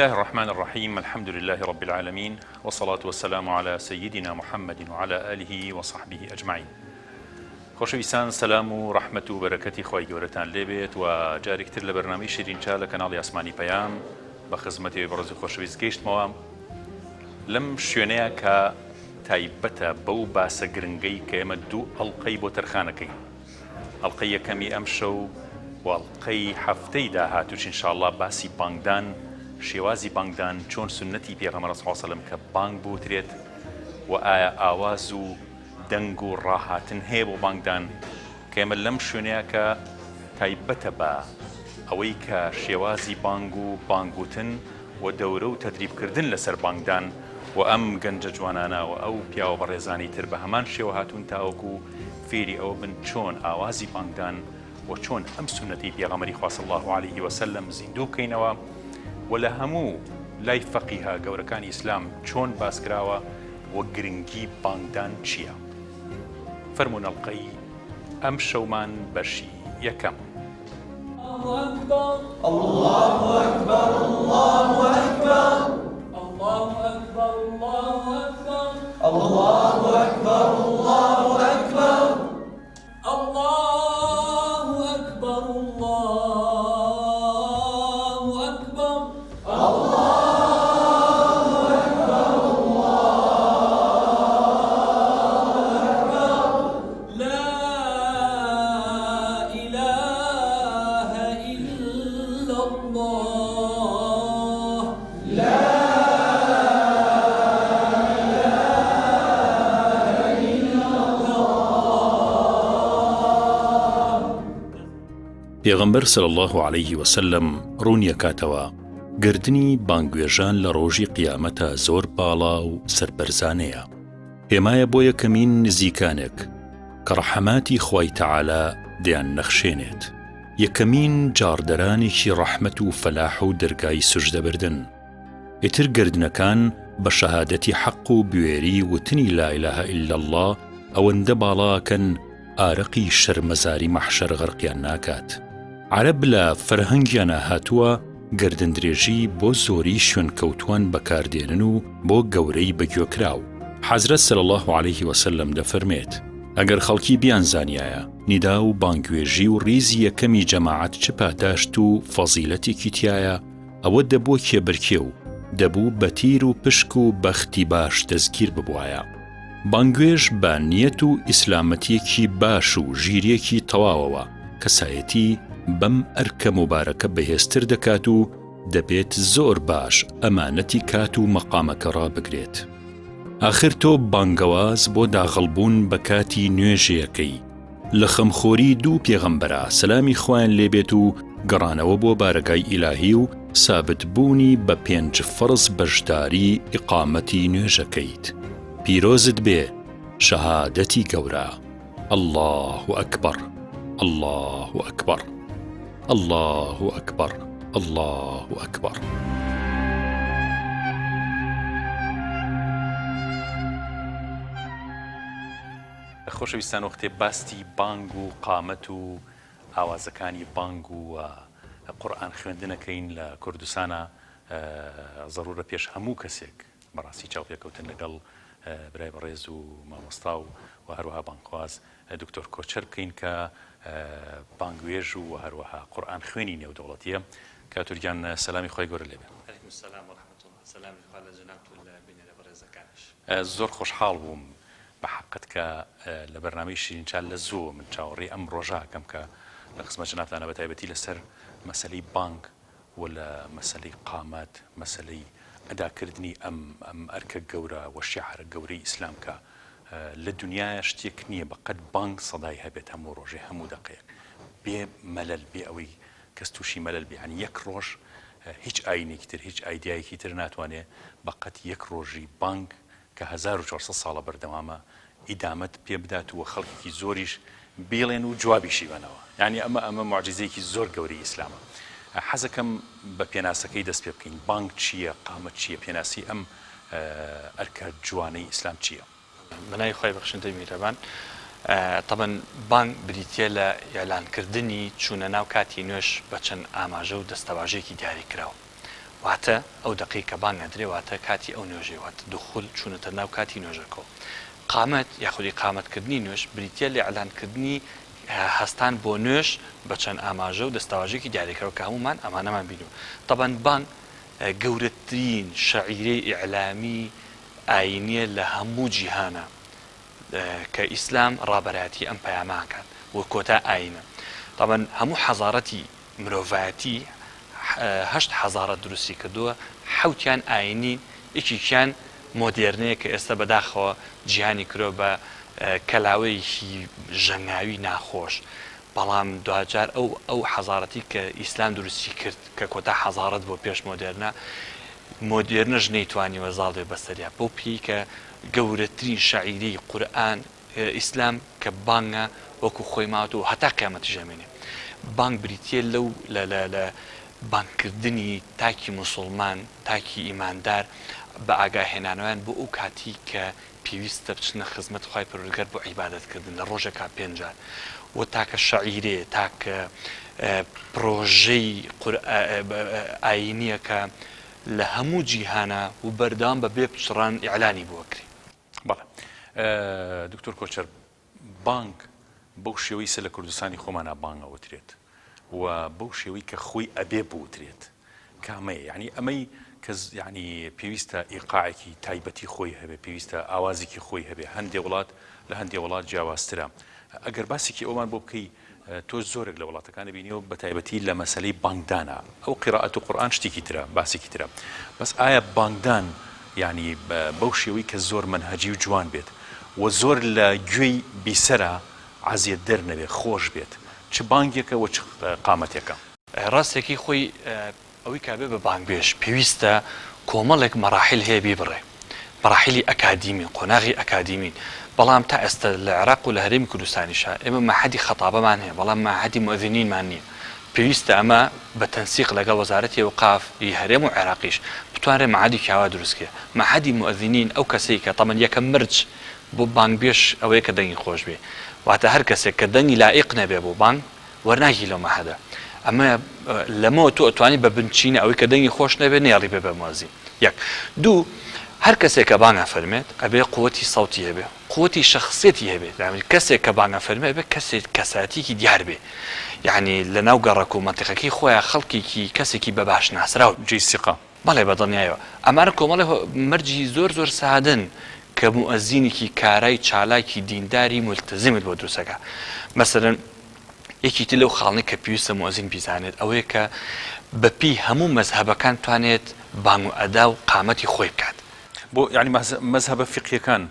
اللە الرحمن الرحیم الحمد للە رب العالمین والصلاة والسلام علی سیدنا محمد وعلی آله وصحبه اجمعین خۆشەویستان سەلام و ڕەحمەت و بەرەکەتی خوای گەورەتان لێبێت و جارێکتر لە بەرنامەی شیرینچا لە کەناڵی ئاسمانی پەیام بە خزمەتی بەڕێز و خۆشەویست گەیشتمەوە لەم شوێنەیە کە تایبەتە بەو باسە گرنگەی کە ئێمە دوو ئەڵلقەی بۆ تەرخانەکەین ئەڵقەی یەکەمی ئەمشەو و ئەڵقەی هەفتەی داهاتووش ان شاء اللە باسی بانگدان شێوازی بانگدان چۆن سوننەتی پێغەمبەر صلی اللە علیە وسلم کە بانگ بوترێت و ئایا ئاواز و دەنگ و ڕاهاتن هەیە بۆ بانگدان کە ئێمە لەم شوێنەیە کە تایبەتە بە ئەوەی کە شێوازی بانگ و بانگوتن و دەورە و تەدریب کردن لەسەر بانگدان و ئەم گەنجە جوانانە و ئەو پیاوە بەڕێزانەی تر بە هەمان شێوە هاتوون تاوەکو فێری ئەوە بن چۆن ئاوازی بانگدان و چۆن ئەم سوننەتەی پێغەمبەری خوا صلی اللە علیه وسلم زیندوو بکەینەوە و لە هەموو لای فەقیهە گەورەکانی ئیسلام چۆن باس کراوە و گرنگی بانگدان چییە؟ فەرموون ئەڵقەی ئەم شەومان بەشی یەکەم. پێغەمبەر صلی اللە علیه وسلم ڕوونیەکاتەوە گردنی بانگوێژان لە ڕۆژی قیامەتە زۆر باڵا و سەربەرزانەیە هێمایە بۆ یەکەمین نزیکانێک کە ڕەحەماتی خوای تەعالا دەیان نەخشێنێت یەکەمین جاڕدەرانێکی ڕەحمەت و فەلاح و دەرگای سوجدە بردن ئیتر گردنەکان بە شەهادەتی حەق و بوێری وتنی لا الە الا اللە ئەوەندە باڵاکەن ئارەقی شەرمەزاری مەحشەر غەرقیان ناکات. عەرەب لە فەرهەنگیانا هاتووە گەردندرێژی بۆ زۆری شوێنکەوتووان بەکاردێنن و بۆ گەورەی بەگوێکراو. حەزرەت صلی اللە علیه وسلم دەفەرمێت، ئەگەر خەڵکی بیانزانیایە نیدا و بانگوێژی و ڕیزی یەکەمی جەماعەت چ پاداشت و فەزیلەتێکی تیایە، ئەوە دەبووە کێبرکێ و دەبوو بە تیر و پشک و بەختی باش دەستگیر ببوایە. بانگوێژ بە نیەت و ئیسلامەتیەکی باش و ژیریەکی تەواوەوە کەسایەتی بەم ئەرکە موبارەکە بەهێزتر دەکات و دەبێت زۆر باش ئەمانەتی کات و مەقامەکە ڕابگرێت. ئاخر تۆ بانگەواز بۆ داغڵبوون بە کاتی نوێژێکەی لە خەمخۆری دوو پێغەمبەرا سەلامی خوایان لێ بێت و گەڕانەوە بۆ بارەگای ئیلاهی و سابت بوونی بە پێنج فەڕز بەشداری ئیقامەتی نوێژەکەیت پیرۆزت بێ شەهادەتی گەورە اللە اکبر اللە اکبر اللە اکبر اللە اکبر. خۆشەویستان وەختێ باستی بانگ و قامەت و ئاوازەکانی بانگ و قورئان خوێندن ئەکەین لە کوردستانا زەرورە پێش هەموو کەسێک بەڕاستی چاوپێکەوتن لەگەڵ برای بەڕێز و مامۆستا و و هەروەها بانگخواز دکتۆر کۆچەر بکەین کە بانگوێژ و هەروەها قورئان خوێنی نێودەوڵەتیە کاک گیان سەلامی خوای گەورە لێبێ. علیکم السلام و رحمة اللە سەلامی خوا لە جەنابت و لە بینەرە بەڕێزەکانیش. زۆر خۆشحاڵ بووم بە حەقت کە لە بەرنامەی شیرین چا لە زووەوە من چاوەڕێی ئەم ڕۆژە ئەکەم کە لە خزمەت جەنابتانە بە تایبەتی لەسەر مەسەلەی بانگ و لە مەسەلەی قامەت مەسەلەی ئەداکردنی ئەم ئەم ئەرکە گەورە و شیعارە گەورەی ئیسلام کە لە دنیایا شتێک نییە بە قەد بانگ سەدای هەبێت هەموو ڕۆژێ هەموو دەقەیەک بێ مەلەل بێ ئەوەی کەس تووشی مەلەل بێ یانی یەک ڕۆژ هیچ ئاینێکی تر هیچ ئایدیایەکی تر ناتوانێ بە قەد یەک ڕۆژی بانگ کە 1400 ساڵە بەردەوامە ئیدامەت پێ بدات و خەڵکێکی زۆریش بیڵێن و جوابیشی بەنەوە یانی ئەمە ئەمە موعجیزەیەکی زۆر گەورەی ئیسلامە حەزەکەم بە پێناسەکەی دەست پێ بکەین بانگ چییە قامەت چییە پێناسی ئەم ئەرکە جوانەی ئیسلام چییە؟ بەناوی خوای بەخشندەی میهرەبان تەبەن بانگ بریتیە لە ئیعلان کردنی چوونە ناو کاتی نوێژ بە چەند ئاماژە و دەستەواژەیەکی دیاری کراو. واتە ئەو دەقەی کە بانگ ئەدرێ واتە کاتی ئەو نوێژەی واتە دخول چوونەتە ناو کاتی نوێژەکەوە. قامەت یاخود ئیقامەت کردنی نوێژ بریتیە لە ئیعلان کردنی هەستان بۆ نوێژ بە چەند ئاماژە و دەستەواژەیەکی دیاریکراو کە هەموومان ئەمانەمان بینیوە. تەبعەن بانگ گەورەترین شەعیرەی ئیعلامی ئایینیە لە هەموو جیهانا کە ئیسلام ڕابەرایەتی ئەم پەیامە ئەکات و کۆتا ئایینە. تەبعەن هەموو حەزارەتی مرۆڤایەتی هەشت حەزارەت دروستی کردووە، حەوتیان ئایینین، یەکێکیان مۆدێرنەیە کە ئێستا بەداخەوە جیهانی کردووە بە کەلاوەیەکی ژەنگاوی ناخۆش، بەڵام دواجار ئەو ئەو حەزارەتی کە ئیسلام دروستی کرد کە کۆتا حەزارەت بووە پێش مۆدێرنە، مۆدێرنەش نەیتوانیوە زاڵ بێ بەسەریا، بەو پێی کە گەورەترین شەعیرەی قورئان ئیسلام کە بانگە وەکو خۆی ماوەتەوە و هەتا قیامەتیش ئەمێنێ. بانگ بریتیە لەو لە لە لە بانگ کردنی تاکی موسوڵمان، تاکی ئیماندار بە ئاگا هێنانەوەیان بۆ ئەو کاتی کە پێویستە بچنە خزمەت خوای پەروەردگار بۆ عیبادەت کردن لە ڕۆژێکا پێنج جار و تاکە شەعیرەیە تاکە پڕۆژەی ئایینیە کە لە هەموو جیهانا و بەردەوام بە بێ پچڕان ئیعلانی بۆ ئەکرێ. بەڵێ دکتۆر کۆچەر بانگ بەو شێوەی سە لە کوردستانی خۆمانا بانگ ئەوترێت و بەو شێوەی کە خۆی ئەبێ بوترێت کامەیە یعنی ئەمەی کە یعنی پێویستە ئیقاعێکی تایبەتی خۆی هەبێ پێویستە ئاوازێکی خۆی هەبێ هەندێ وڵات لە هەندێ وڵات جیاوازترە ئەگەر باسێکی ئەومان بۆ بکەی تۆ زۆرێک لە وڵاتەکانی بینیوە بە تایبەتی لە مەسەلەی بانگدانا ئەو قیرائەت و قورئان شتێکی ترە باسێکی ترە بەس ئایا بانگدان یانی بەو شێوەی کە زۆر مەنهەجی و جوان بێت و زۆر لە گوێی بیسەرا عەزیەت دەر نەبێ خۆش بێت چ بانگێکە و چ قامەتێکە؟ ڕاستەکەی خۆی ئەوەی کە ئەبێ بە بانگبێژ پێویستە کۆمەڵێک مەراحیل هەیە بیبڕێ، مەراحیلی ئەکادیمین، قۆناغی ئەکادیمین، بەڵام تا ئێستا لە عێراق و لە هەرێمی کوردستانیشا ئێمە مەعهەدی خەتابەمان هەیە بەڵام مەعهەدی موئەزینینمان نییە، پێویستە ئەمە بە تەنسیق لەگەڵ وەزارەتی ئەوقاف ی هەرێم و عێراقیش بتوانرێ مەعهەدێکی ئاوا دروست کرێ. مەعهەدی موئەزینین ئەو کەسەی کە تەبعەن یەکەم مەرج بۆ بانگبێژ ئەوەیە کە دەنگی خۆش بێ، واتە هەر کەسێک کە دەنگی لائیق نەبێ بۆ بانگ، وەرناگیری لەو مەعهەدە ئەمە لەمەوە تۆ ئەتوانی بە بنچینە ئەوەی کە دەنگی خۆش نەبێ نەیەڵی بێ بە موەزین یەک دوو هەر کەسێک کە بانگ ئەفەرمێت ئەبێ قوتی سەوتی هەبێ قوتی شەخسیەتی هەبێ یعنی کەسێک کە بانگ ئەفەرمێ ئەبێ کەسێک کەسایەتیکی دیار بێ یعنی لە ناو گەڕەک و مەنتیقەکەی خۆیان خەڵکێکی کەسێکی بە باش ناسراو جێی سیقە. بەڵێ بە دڵنیایەوە ئەمانە کۆمەڵێ مەرجی زۆر زۆر سادەن کە موئەزینێکی کارای چالاکی دینداری مولتەزیمت بۆ دروست ئەکا مەسەلەن یەکی تر لەو خاڵانەی کە پێویستە موئەزین بیزانێت ئەوەیە کە بەپێی هەموو مەزهەبەکان توانێت بانگ و ئەدا و قامەتی خۆی بکات. بۆ یانی مەزهەبە فیقهیەکان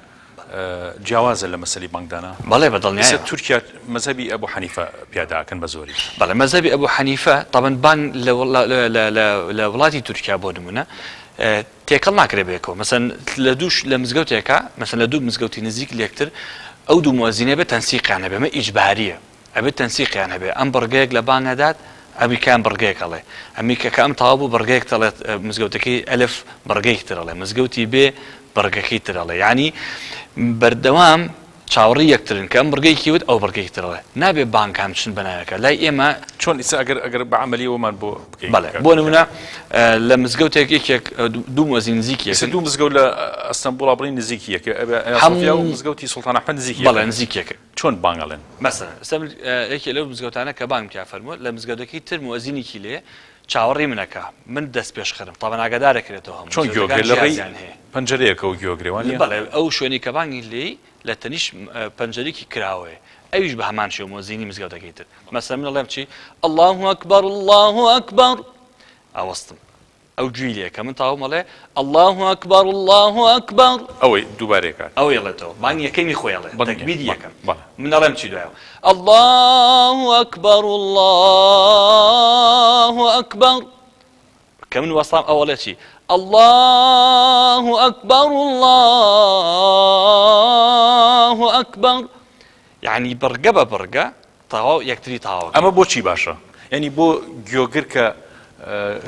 جیاوازە لە مەسەلەی بانگدانا؟ بەڵێ بە دڵنیایەوە. ئێستا تورکیا مەزهەبی ئەبو حەنیفە پیادە ئەکەن بە زۆری. بەڵێ مەزهەبی ئەبو حەنیفە تەبەن بانگ لە لە وڵاتی تورکیا بۆ نمونە تێکەڵ ناکرێ بەیەکەوە مەسەن لە دووش لە مزگەوتێکا مەسەن لە دوو مزگەوتی نزیک لێکتر ئەو دوو موئەزینە بێ تەنسیقیان هەبێ ئەمە ئیجباریە ئەبێ تەنسیقیان هەبێ ئەم بڕگەیەک لە بانگ ئەدات ئەمیکان بڕگەیەک ئەڵێ ئەمیکە کە ئەم تەواو بوو بڕگەیەک دەڵێت مزگەوتەکەی ئەلف بڕگەیەکی تر ئەڵێ مزگەوتی بێ بڕگەکەی تر ئەڵێ یانی بەردەوام چاوەڕێی یەکترن کە ئەم بڕگەیەکی وت ئەو بڕگەیەکی تر ئەڵێ نابێ بانگ هەم چن بەناوێکە لای ئێمە چۆن ئیستا ئەگەر ئەگەر بە عەمەلی ئەوەمان بۆ بکەی بەڵێ بۆ نمونە لە مزگەوتێک یەکێک دوو موئەزین نزیکی ئێستا یەکن دوو مزگەوت لە ئەستەنبوڵا بڵێین نزیکی یەکە ئەبێ ئەیا سۆفیا و هەموو مزگەوتی سوڵتان ئەحمەد نزیکی بەڵێ یەکن نزیکی یەکن چۆن بانگ ئەڵێن؟ مەسەلەن ئێستا من یەکێ لەو مزگەوتانە کە بانگم تیا فەرمووە لە مزگەوتەکەی تر موئەزینێکی لێ چاوەڕێی من ئەکا من دەست پێشخەرم تەبعەن ئاگادارەکرێتەوە هەموو چۆن مزگەوتەکان گوێگرێ لە ڕێی جیازیان هەیە پەنجەرەیەکەوە گوێگرێ وانیە؟ بەڵێ ئەو شوێنەی کە بانگی لێی لە تەنیشت پەنجەرێکی کراوەیە ئەویش بە هەمان شێوە مۆزینی مزگەوتەکەی تر مەسەلەن من ئەڵێم چی اللە اکبر اللە اکبر ئەوەستم ئەو گوێی لێ کە من تاوم ئەڵێ اللە اکبر اللە اکبر ئەوەی دووبارەی کات ئەوەی ئەڵێتەوە بانگ یەکەمی خۆی ئەڵێ بەڵێ تەکبیری یەکەم بەڵێ من ئەڵێم چی دوایەوە اللە اکبر اللە اکبر کە من وەستام ئەو ئەڵێ چی اللە اکبر اللە اکبر یعنی بڕگە بە بڕگە تەواو یەکتری تەواو ئەمە بۆچی باشە یعنی بۆ گوێگر کە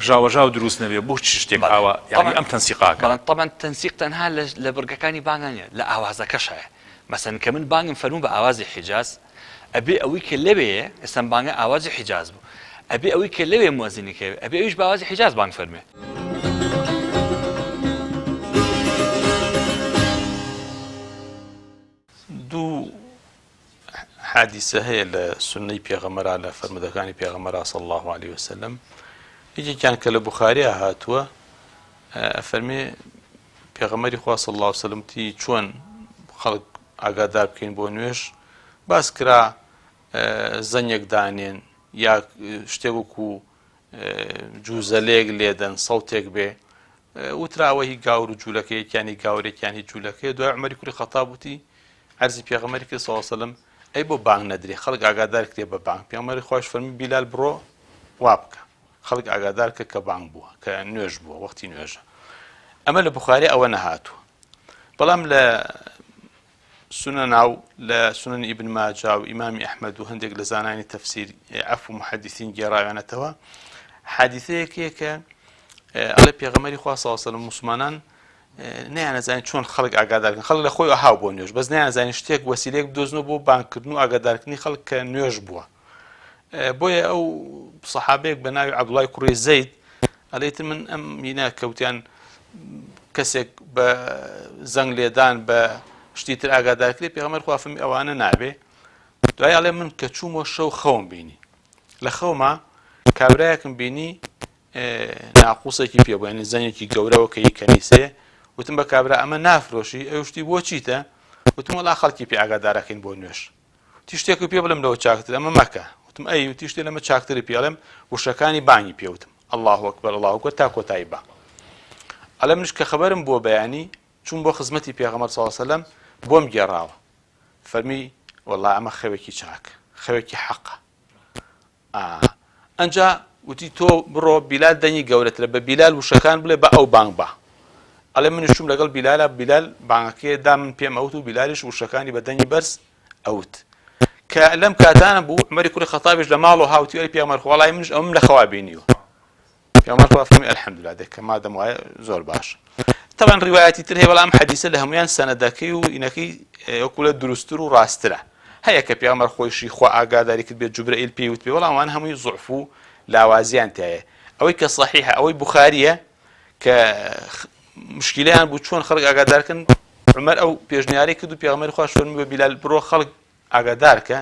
ژاوەژاو دروست نەبێ بۆ چ شتێک ئاوا یعنی ئەم تەنسیقاکە بەڵام طبعا تەنسیق تەنها لە بڕگەکانی بانگا نیە لە ئاوازەکەشایە مەسەن کە من بانگم فەرموو بە ئاوازی حیجاز ئەبێ ئەوەی کە لەوێیە ئێستا ئەم بانگە ئاوازی حیجاز بوو ئەبێ ئەوەی کە لەوێ موئەزینی کەوێ ئەبێ ئەویش بە ئاوازی حیجاز بانگ فەرموێ. حادیسە هەیە لە سوننەی پێغەمبەرا لە فەرموودەکانی پێغەمبەرا صلی اللە علیە وسلم یەکێکیان کە لە بوخاریا هاتووە ئەفەرمێ پێغەمبەری خوا صلی اللە علیه وسلم وتی چۆن خەڵک ئاگادار بکەین بۆ نوێژ باس کرا زەنگێک دانێن یا شتێک وەکو جوزەلەیەک لێدەن سەوتێک بێ وتراوە هی گاور و جوولەکە یەکیان هی گاورێکیان هی جوولەکەیە دوای عومەری کوڕی خەتاب وتی عەرزی پێغەمبەری کرد صلی الله علیه وسلم ئەی بۆ بانگ نەدرێ خەڵک ئاگادار کرێ بە بانگ پێغەمبەری خواش فەرمی بیلال بڕۆ وا بکە خەڵک ئاگادار کە کە بانگ بووە کە نوێژ بووە وەختی نوێژە ئەمە لە بخاری ئەوە نەهاتووە بەڵام لە سونەنا و لە سونەنی ئیبن ماجا و ئیمامی ئەحمەد و هەندێک لە زانایانی تەفسیر عەفو موحەدیسین گێڕاویانەتەوە حادیثەیەک هەیە کە ئەڵێ پێغەمبەری خوا صلی الله علیه و سلم موسڵمانان نەیانەزانی چۆن خەڵک ئاگادارکەن خەڵک لە خۆی ئەهاو بۆ نوێژ بەس نەیانزانی شتێک وەسیلەیەک بدۆزنەوە بۆ بانگکردن و ئاگادارکردنی خەڵک کە نوێژ بووە بۆیە ئەو سەحابەیەک بە ناوی عەبدوڵای کوڕی زەید ئەڵێ من ئەم مینە کەوتیان کەسێک بە زەنگ لێدان بە شتی تر ئاگادارکرێ پێغەمبەر خوا فەرمی ئەوانە نابێ دوای ئەڵێ من کە چوومەوە شەو خەوم بینی لە خەوما کابرایەکم بینی ناقوسێکی پێ بوو یعنی زەنگێکی گەورەوە کە هی کەنیسەیە وتم بە کابرا ئەمە نافرۆشی ئەو شتی بۆ چیتە وتم وەڵا خەڵکی پێ ئاگادارەکەین بۆ نوێژ وتی شتێکت پێ بڵێم لەوە چاکتر ئەمە مەکە وتم ئەی وتی شتێ لەمە چاکتری پێ ئەڵێم وشەکانی بانگی پێ وتم الله اکبر الله اکبر تا کۆتایی بانگ ئەڵێ منیش کە خەبەرم بووە بەیانی چوون بۆ خزمەتی پێغەمبەر صلی الله علیه وسلم بۆم گێڕاوە فەرمی والله ئەمە خەوێکی چاک خەوێکی حەقە ئا ئەنجا وتی تۆ بڕۆ بیلال دەنگی گەورەترە بە بیلال وشەکان بڵێ بە ئەو بانگ با ئەڵێ منیش چووم لەگەڵ بیلالا بیلال بانگەکەی دا من پێم ئەوت و بیلالیش وشەکانی بە دەنگی بەرز ئەوت کە لەم کاتانە بوو عومەری کوڕی خەتابیش لە ماڵەوە هاوتی ئەی پێغەمبەر خوا وەڵای منیش ئەوم لە خەوا بینیوە پێغەمبەر خوا فەرمی الحمدلله دە کە مادەم وایە زۆر باش طبعا ڕیوایەتی تر هەیە بەڵام حەدیسە لە هەمویان سەنەدەکەی و ئینەکەی وەکو لە دروستتر و ڕاستترە هەیە کە پێغەمبەر خۆیشی خوا ئاگاداری کرد بێت جوبرەئیل پێی وت بێ بەڵام ئەوان هەمووی زوعف و لاوازیان تایە ئەوەی کە صحیحە ئەوەی بوخاریە کە مشکیلیان بوو چۆن خەڵک ئاگادارکەن عمر ئەو پێشنیاری کرد و پێغەمبەری خواش فەرمی بە بیلال بڕۆ خەڵک ئاگادار کە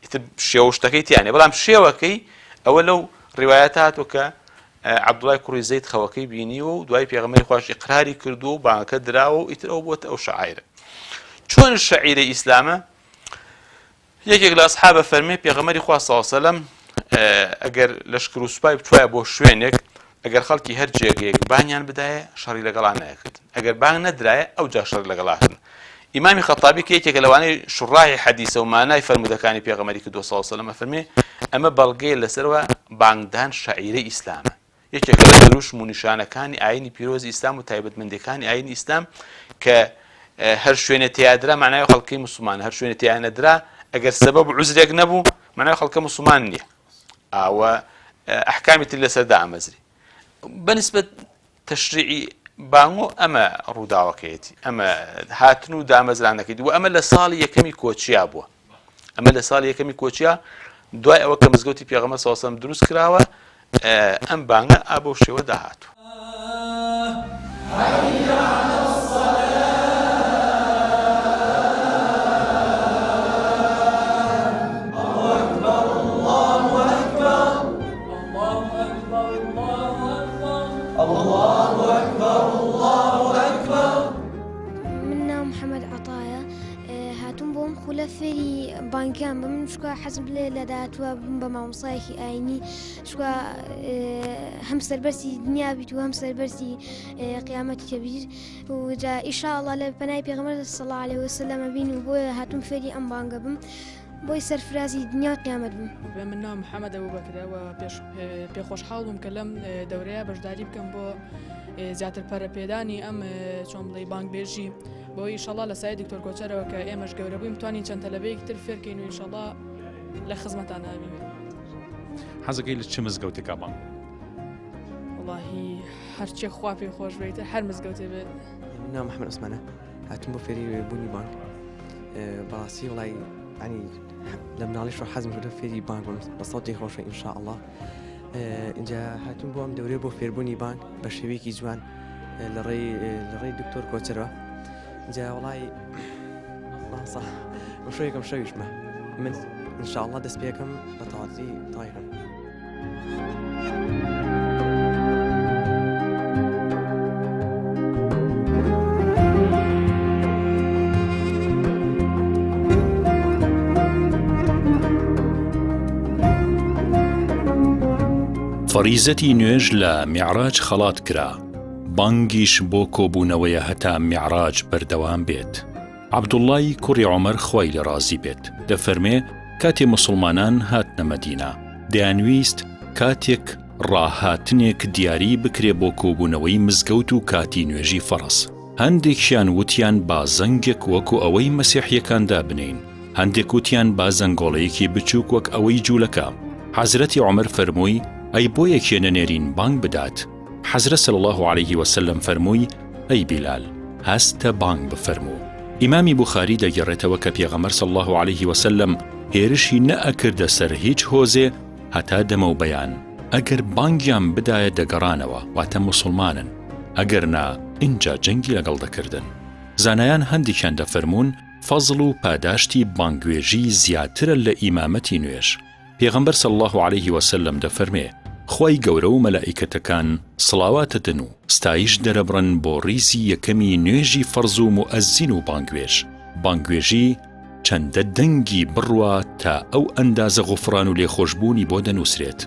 ئیتر شێوە شتەکەی تیانێ بەڵام شێوەکەی ئەوە لەو ڕیوایەتە هاتووە کە عەبدوڵای کوڕی زەید خەوەکەی بینیوە و دوای پێغەمبەری خواش ئیقراری کردووە و بانگەکە دراوە و ئیتر ئەو بۆتە ئەو شعایرە چۆن شعیرە ئیسلامە یەکێک لە ئەسحابە فەرمێ پێغەمبەری خوا صلی الله علیه وسلم ئەگەر لەشکر و سوپای بچوایە بۆ شوێنێک ئەگەر خەڵکی هەر جێگەیەک بانیان بدایە شەڕی لەگەڵا نەکرد ئەگەر بانگ نەدرایە ئەوجا شەڕی لەگەڵا کردن ئیمامی خەتابی کە یەکێکە لەوانەی شوڕاحی حەدیسە و مانای فەرموودەکانی پێغەمبەری کردووە صلی اللە علیه و سلم ئەفەرمێ ئەمە بەڵگەیە لەسەرەوە بانگدان شەعیرەی ئیسلامە یەکێکە لە دروشم و نیشانەکانی ئاینی پیرۆزی ئیسلام و تایبەتمەندیەکانی ئاینی ئیسلام کە هەر شوێنێ تیادرا معنای خەڵکی مسلمان هەر شوێنێ تیا نەدرا ئەگەر سەبەب و عوزرێک نەبوو معنای خەڵکە مسلمان نییە ئاوە ئەحکامی تر لەسەر دامەزری بەنسبەت تەشریعی بانگۆ ئەمە ڕووداوەکەیەتی ئەمە هاتن و دامەزرانەکەی و ئەمە لە ساڵی یەکەمی کۆچیا بووە ئەمە لە ساڵی یەکەمی کۆچیا دوای ئەوە کە مزگەوتی پێغەمبەر صلی الله علیه و دروست کراوە ئەم بانگە ئا بەو شێوە داهاتوو. من ناوم محەممەد عەتایە هاتووم بۆم خولە فێری بانکیان بم چکە حەزم لێ لە داهاتووە بم بە مامۆسایەکی ئاینی چکە هەم سەربەرزی دنیا بیت و هەم سەربەرزی قیامەتی کەبیر و جا ئیشاءاللە لە پەنای پێغەمبەر صلی الله علیه وسلم بین و بۆیە هاتووم فێری ئەم بانگە بم بۆی سەرفرازی دنیا و قیامەت بم. من ناوم محەمەد ئەبوبەکرە و پێ خۆشحاڵ بووم کە لەم دەورەیە بەشداری بکەم بۆ زیاتر پەرەپێدانی ئەم چۆن بڵێی بانگبێژی بۆ ئیشەڵا لە سای دکتۆر کۆچەرەوە کە ئێمەش گەورە بووین بتوانین چەند تەلەبەیەکی تر فێرکەین و ئیشەڵا لە خزمەتان ئابین. حەزەکەی لە چ مزگەوتێکا بانگ؟ وەڵاهی هەرچێ خوا پێ خۆش بێت هەر مزگەوتێ بێت. من ناوم محمد عوسمانە هاتم بۆ فێری بوونی بانک بەڕاستی وڵی ینی لە مناڵیش حەزم کردو فێری بانک بم بە سەوتی خۆشە إن شاء الله اینجا هاتوم بۆ ئەم دەورێ بۆ فێربوونی بانک بە شێوەیەکی جوان لە ڕێی لە ڕێی دکتۆر کۆچەرەوە جا وڵی شەوێکم شەویشمە. من ان شاء الله دەست پێکەم بە تەواتی تایرم. فەریزەتی نوێژ لە میعراج خەڵات کرا، بانگیش بۆ کۆبوونەوەیە هەتا میعراج بەردەوام بێت. عەبدوڵڵای کوڕی عومەر خوای لێ ڕازی بێت دەفەرمێ، کاتێ موسڵمانان هاتنە مەدینە، دەیانویست کاتێک ڕاهاتنێک دیاری بکرێ بۆ کۆبوونەوەی مزگەوت و کاتی نوێژی فەڕز. هەندێکیان وتیان با زەنگێک وەکو ئەوەی مەسیحیەکان دابنێین، هەندێک وتیان با زەنگۆڵەیەکی بچووک وەک ئەوەی جوولەکە. حەزرەتی عومەر فەرمووی، ئەی بۆ یەکێ نەنێرین بانگ بدات؟ حەزرەت صلی اللە علیه وسلم فەرمووی، ئەی بیلال هەستە بانگ بفەرموو. ئیمامی بوخاری دەگێڕێتەوە کە پێغەمبەر صلی اللە علیه وسلم هێرشی نەئەکردە سەر هیچ هۆزێ هەتا دەمەو بەیان، ئەگەر بانگیان بدایە دەگەڕانەوە، واتە موسڵمانن، ئەگەر نا ئینجا جەنگی لەگەڵ دەکردن. زانایان هەندێکیان دەفەرموون فەزڵ و پاداشتی بانگوێژی زیاترە لە ئیمامەتی نوێژ. پێغەمبەر صلی اللە علیه وسلم دەفەرمێ، خوای گەورە و مەلائیکەتەکان سڵاوات ئەدەن و ستایش دەرەبڕن بۆ ڕیزی یەکەمی نوێژی فەرز و موئەزین و بانگوێژ، بانگوێژی چەندە دەنگی بڕوا تا ئەو ئەندازە غوفڕان و لێخۆشبوونی بۆ دەنووسرێت،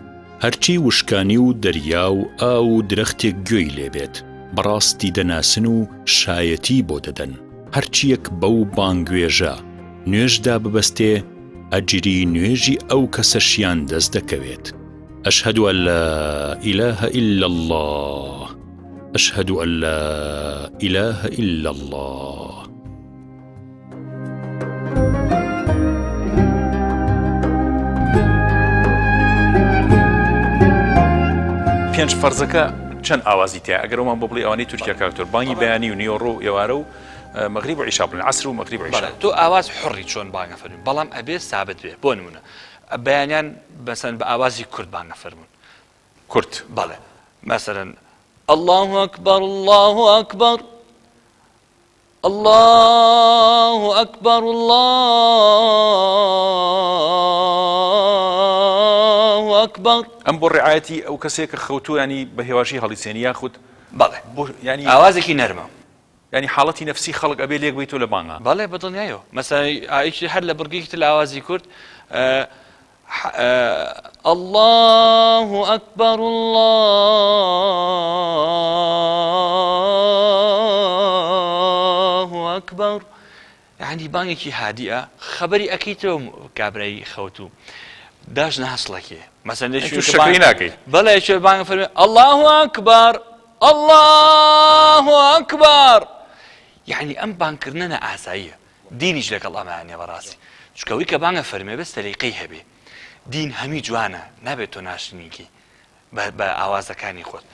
هەرچی وشکانی و دەریا و ئاو و درەختێک گوێی لێ بێت بەڕاستی دەناسن و شایەتی بۆ دەدەن، هەرچییەک بەو بانگوێژە نوێژدا ببەستێ ئەجری نوێژی ئەو کەسەشیان دەست دەکەوێت. أشهد أن لا إله إلا الله أشهد أن لا إله إلا الله. پێنج فەرزەکە چەند ئاوازی تیا ئەگەر ئەومان بۆ بڵێ ئەوانەی تورکیا کاک دکتۆر بانگی بەیانی و نیوەڕۆ و ئێوارە و مەغریب و عیشا بڵێن عەسر و مەغریب و عیشا. بەڵێ تۆ ئاواز حوڕی چۆن بانگە فەرموون بەڵام ئەبێ سابت بێ بۆ نمونە بەیانیان مەسەلەن بە ئاوازی کورد بانگە فەرموون کورت بەڵێ مەسەلەن اللە اکبر اللە اکبر اللە اکبر اللە اکبر ئەم بۆ ڕعایەتی ئەو کەسێک کە خەوتوو ینی بە هێواشی هەڵیسێنی یاخود بەڵێ بۆ ینی ئاوازێکی نەرمە یانی حاڵەتی نەفسی خەڵک ئەبێ لێک بەیتۆ لە بانگا. بەڵێ بە دڵنیایەوە مەسەلەن ئایکی هەر لە بڕگەیەکی تر لە ئاوازی کورد اللە اکبر اللە اکبر یعنی بانگێکی هادیە خەبەری ئەکەیتەوە کابرای خەوتوو داش ناسڵەکێ مەسەن لە شوێ ناکەی بەڵێ شوێ بانگ فەرمی اللە اکبر اللە اکبر یعنی ئەم بانگکردنە نائاساییە دینیش لەگەڵ ئەمایان نیە بەڕاستی چونکە ئەوەی کە بانگە فەرمێ بێ سەلیقەی هەبێ دین هەمی جوانە نابێت تۆ ناشرینیکی بە ئاوازەکانی خۆت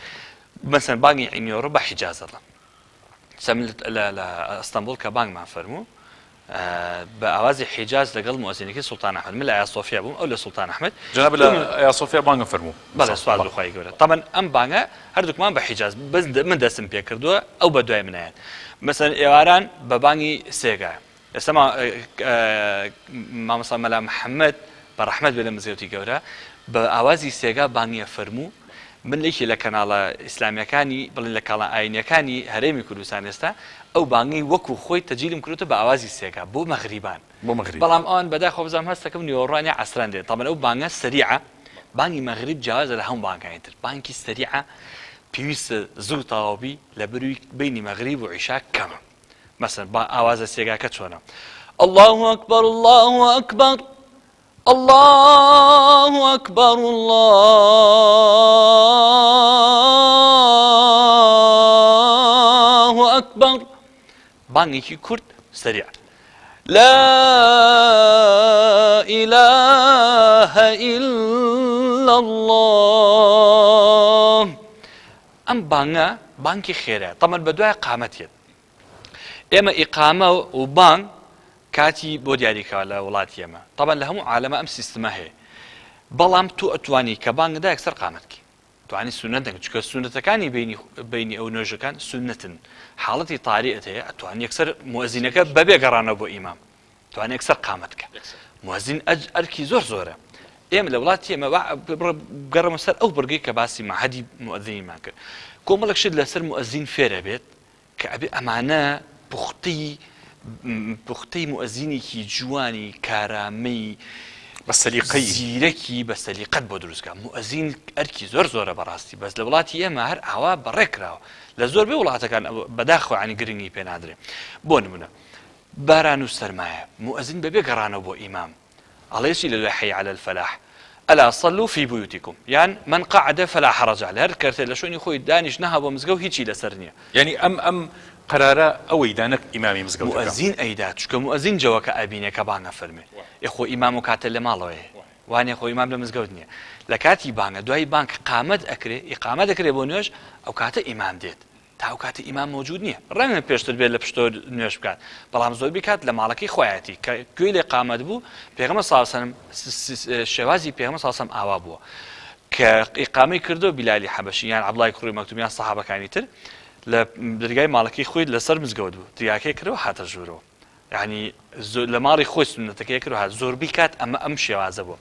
مەسەن بانگی عینیۆڕ بە حیجازەڵە سەم لە ئەستەنبوڵ کە بانگمان فەرموو بە ئاوازی حیجاز لەگەڵ موئەزینەکەی سوڵتان ئەحمەد من لە ئایا سۆفیا بووم ئەو لە سوڵتان ئەحمەد جناب لە ئایا سۆفیا بانگم فەرموو بەڵێ سوپاس بۆ خوای گەورە تەبەن ئەم بانگە هەردووکمان بە حیجاز بەس من دەستم پێ کردووە ئەو بە دوای منایەت مەسەن ئێواران بە بانگی سێگا ئێستا مامۆستا مەلا محەممەد بە ڕەحمەت بێ لە مزگەوتی گەورە بە ئاوازی سێگا بانگیە فەرموو من لە یەکێ لە کەناڵە ئیسلامیەکانی بڵێن لە کاڵە ئاینیەکانی هەرێمی کوردستان ئێستا ئەو بانگەی وەکو خۆی تەجیلم کردوتە بە ئاوازی سێگا بۆ مەغریبان بۆ مەغریب بەڵام ئەوان بەداخەوە بزانم هەستەکەم نیوەڕۆان یا عەسران دێن تەبعەن ئەو بانگە سەریعە بانگی مەغریب جیاوازە لە هەموو بانگانی تر بانگی سەریعە پێویستە زوو تەواو بی لە بەروی بینی مەغریب و عیشا کەمە مەسەن با ئاوازە سێگاکە چۆنە اللە اکبر اللە اکبر اللە اکبر اللە اکبر بانگێکی کورت سەریع لا إله إلا الله ئەم بانگە بانکی خێرە تەمەن بە دوای قامەت یەت ئێمە ئیقامە و بانگ کاتی بۆ دیاریکراوە لە وڵاتی ئێمە تەبعەن لە هەموو عالەمە ئەم سیستمە هەیە بەڵام تۆ ئەتوانی کە بانگدا یەکسەر قامەت بکەی توانی سوننەت نەکەی چونکە سوننەتەکانی بینی بینی ئەو نوێژەکان سوننەتن حاڵەتی تاریئت هەیە ئەتوانی یەکسەر موئەزینەکە بەبێ گەڕانەوە بۆ ئیمام. توانێ یەکسەر قامەت کە. موئەزین ئەرکی زۆر زۆرە. ئێمە لە وڵاتی ئێمە با بگەڕێمە سەر ئەو بڕگەی کە باسی مەعهەدی موئەزینیمان کرد. کۆمەڵێک شت لەسەر موئەزین فێرە بێت کە ئەبێ ئەمانە پوختەی پوختەی موئەزینێکی جوانی کارامەی بە سەلیقەی زیرەکی بە سەلیقەت بۆ دروست کا. موئەزین ئەرکی زۆر زۆرە بەڕاستی بەس لە وڵاتی ئێمە هەر ئاوا بەڕێ کراوە. لە زۆربەی وڵاتەکان بەداخەوە یانی گرنگی پێ نادرێ. بۆ نمونە باران و سەرمایە موئەزین بەبێ گەڕانەوە بۆ ئیمام ئەڵێ چی لە دوای حی علی الفلاح الا صلوا فی بیوتکم یان من قعد فلا حرج علیه هەر کەسێ لە شوێنی خۆی دانیشت نەها بۆ مزگەوت هیچی لەسەر نییە. یانی ئەم ئەم قەرارە ئەوەی دا نەک ئیمامی مزگەوتەکە. موئەزین ئەیدا چونکە موئەزین جەوەکە ئەبینێ کە بانگ ئەفەرموێ ئێ خۆ ئیمام ئەو کاتە لە ماڵەوەیە وانیە خۆ ئیمام لە مزگەوت نییە لە کاتی بانگە دوای بانگ کە قامەت ئەکرێ ئیقامە دەکرێ بۆ نوێژ ئەو کاتە ئیمام دێت تا ئەو کاتە ئیمام مەوجود نییە ڕەنگە پێشتر بێت لە پشتۆ نوێژ بکات بەڵام زۆربەی کات لە ماڵەکەی خۆیەتی کە گوێی لێ قامەت بوو پێغەمبەر صلی الله علیه وسلم شێوازی پێغەمبەر صلی الله علیه وسلم ئاوا بووە کە ئیقامەی کردو بیلالی حەبەشی یان عەبدوڵای کوڕی مەکتوم یان سەحابەکانی تر لە دەرگای ماڵەکەی خۆی لەسەر مزگەوت بوو دەرگاکەی کردەوە هاتە ژوورەوە یانی لە ماڵی خۆی سوننەتەکەی کرد هات زۆربەی کات ئەمە ئەم شێوازە بووە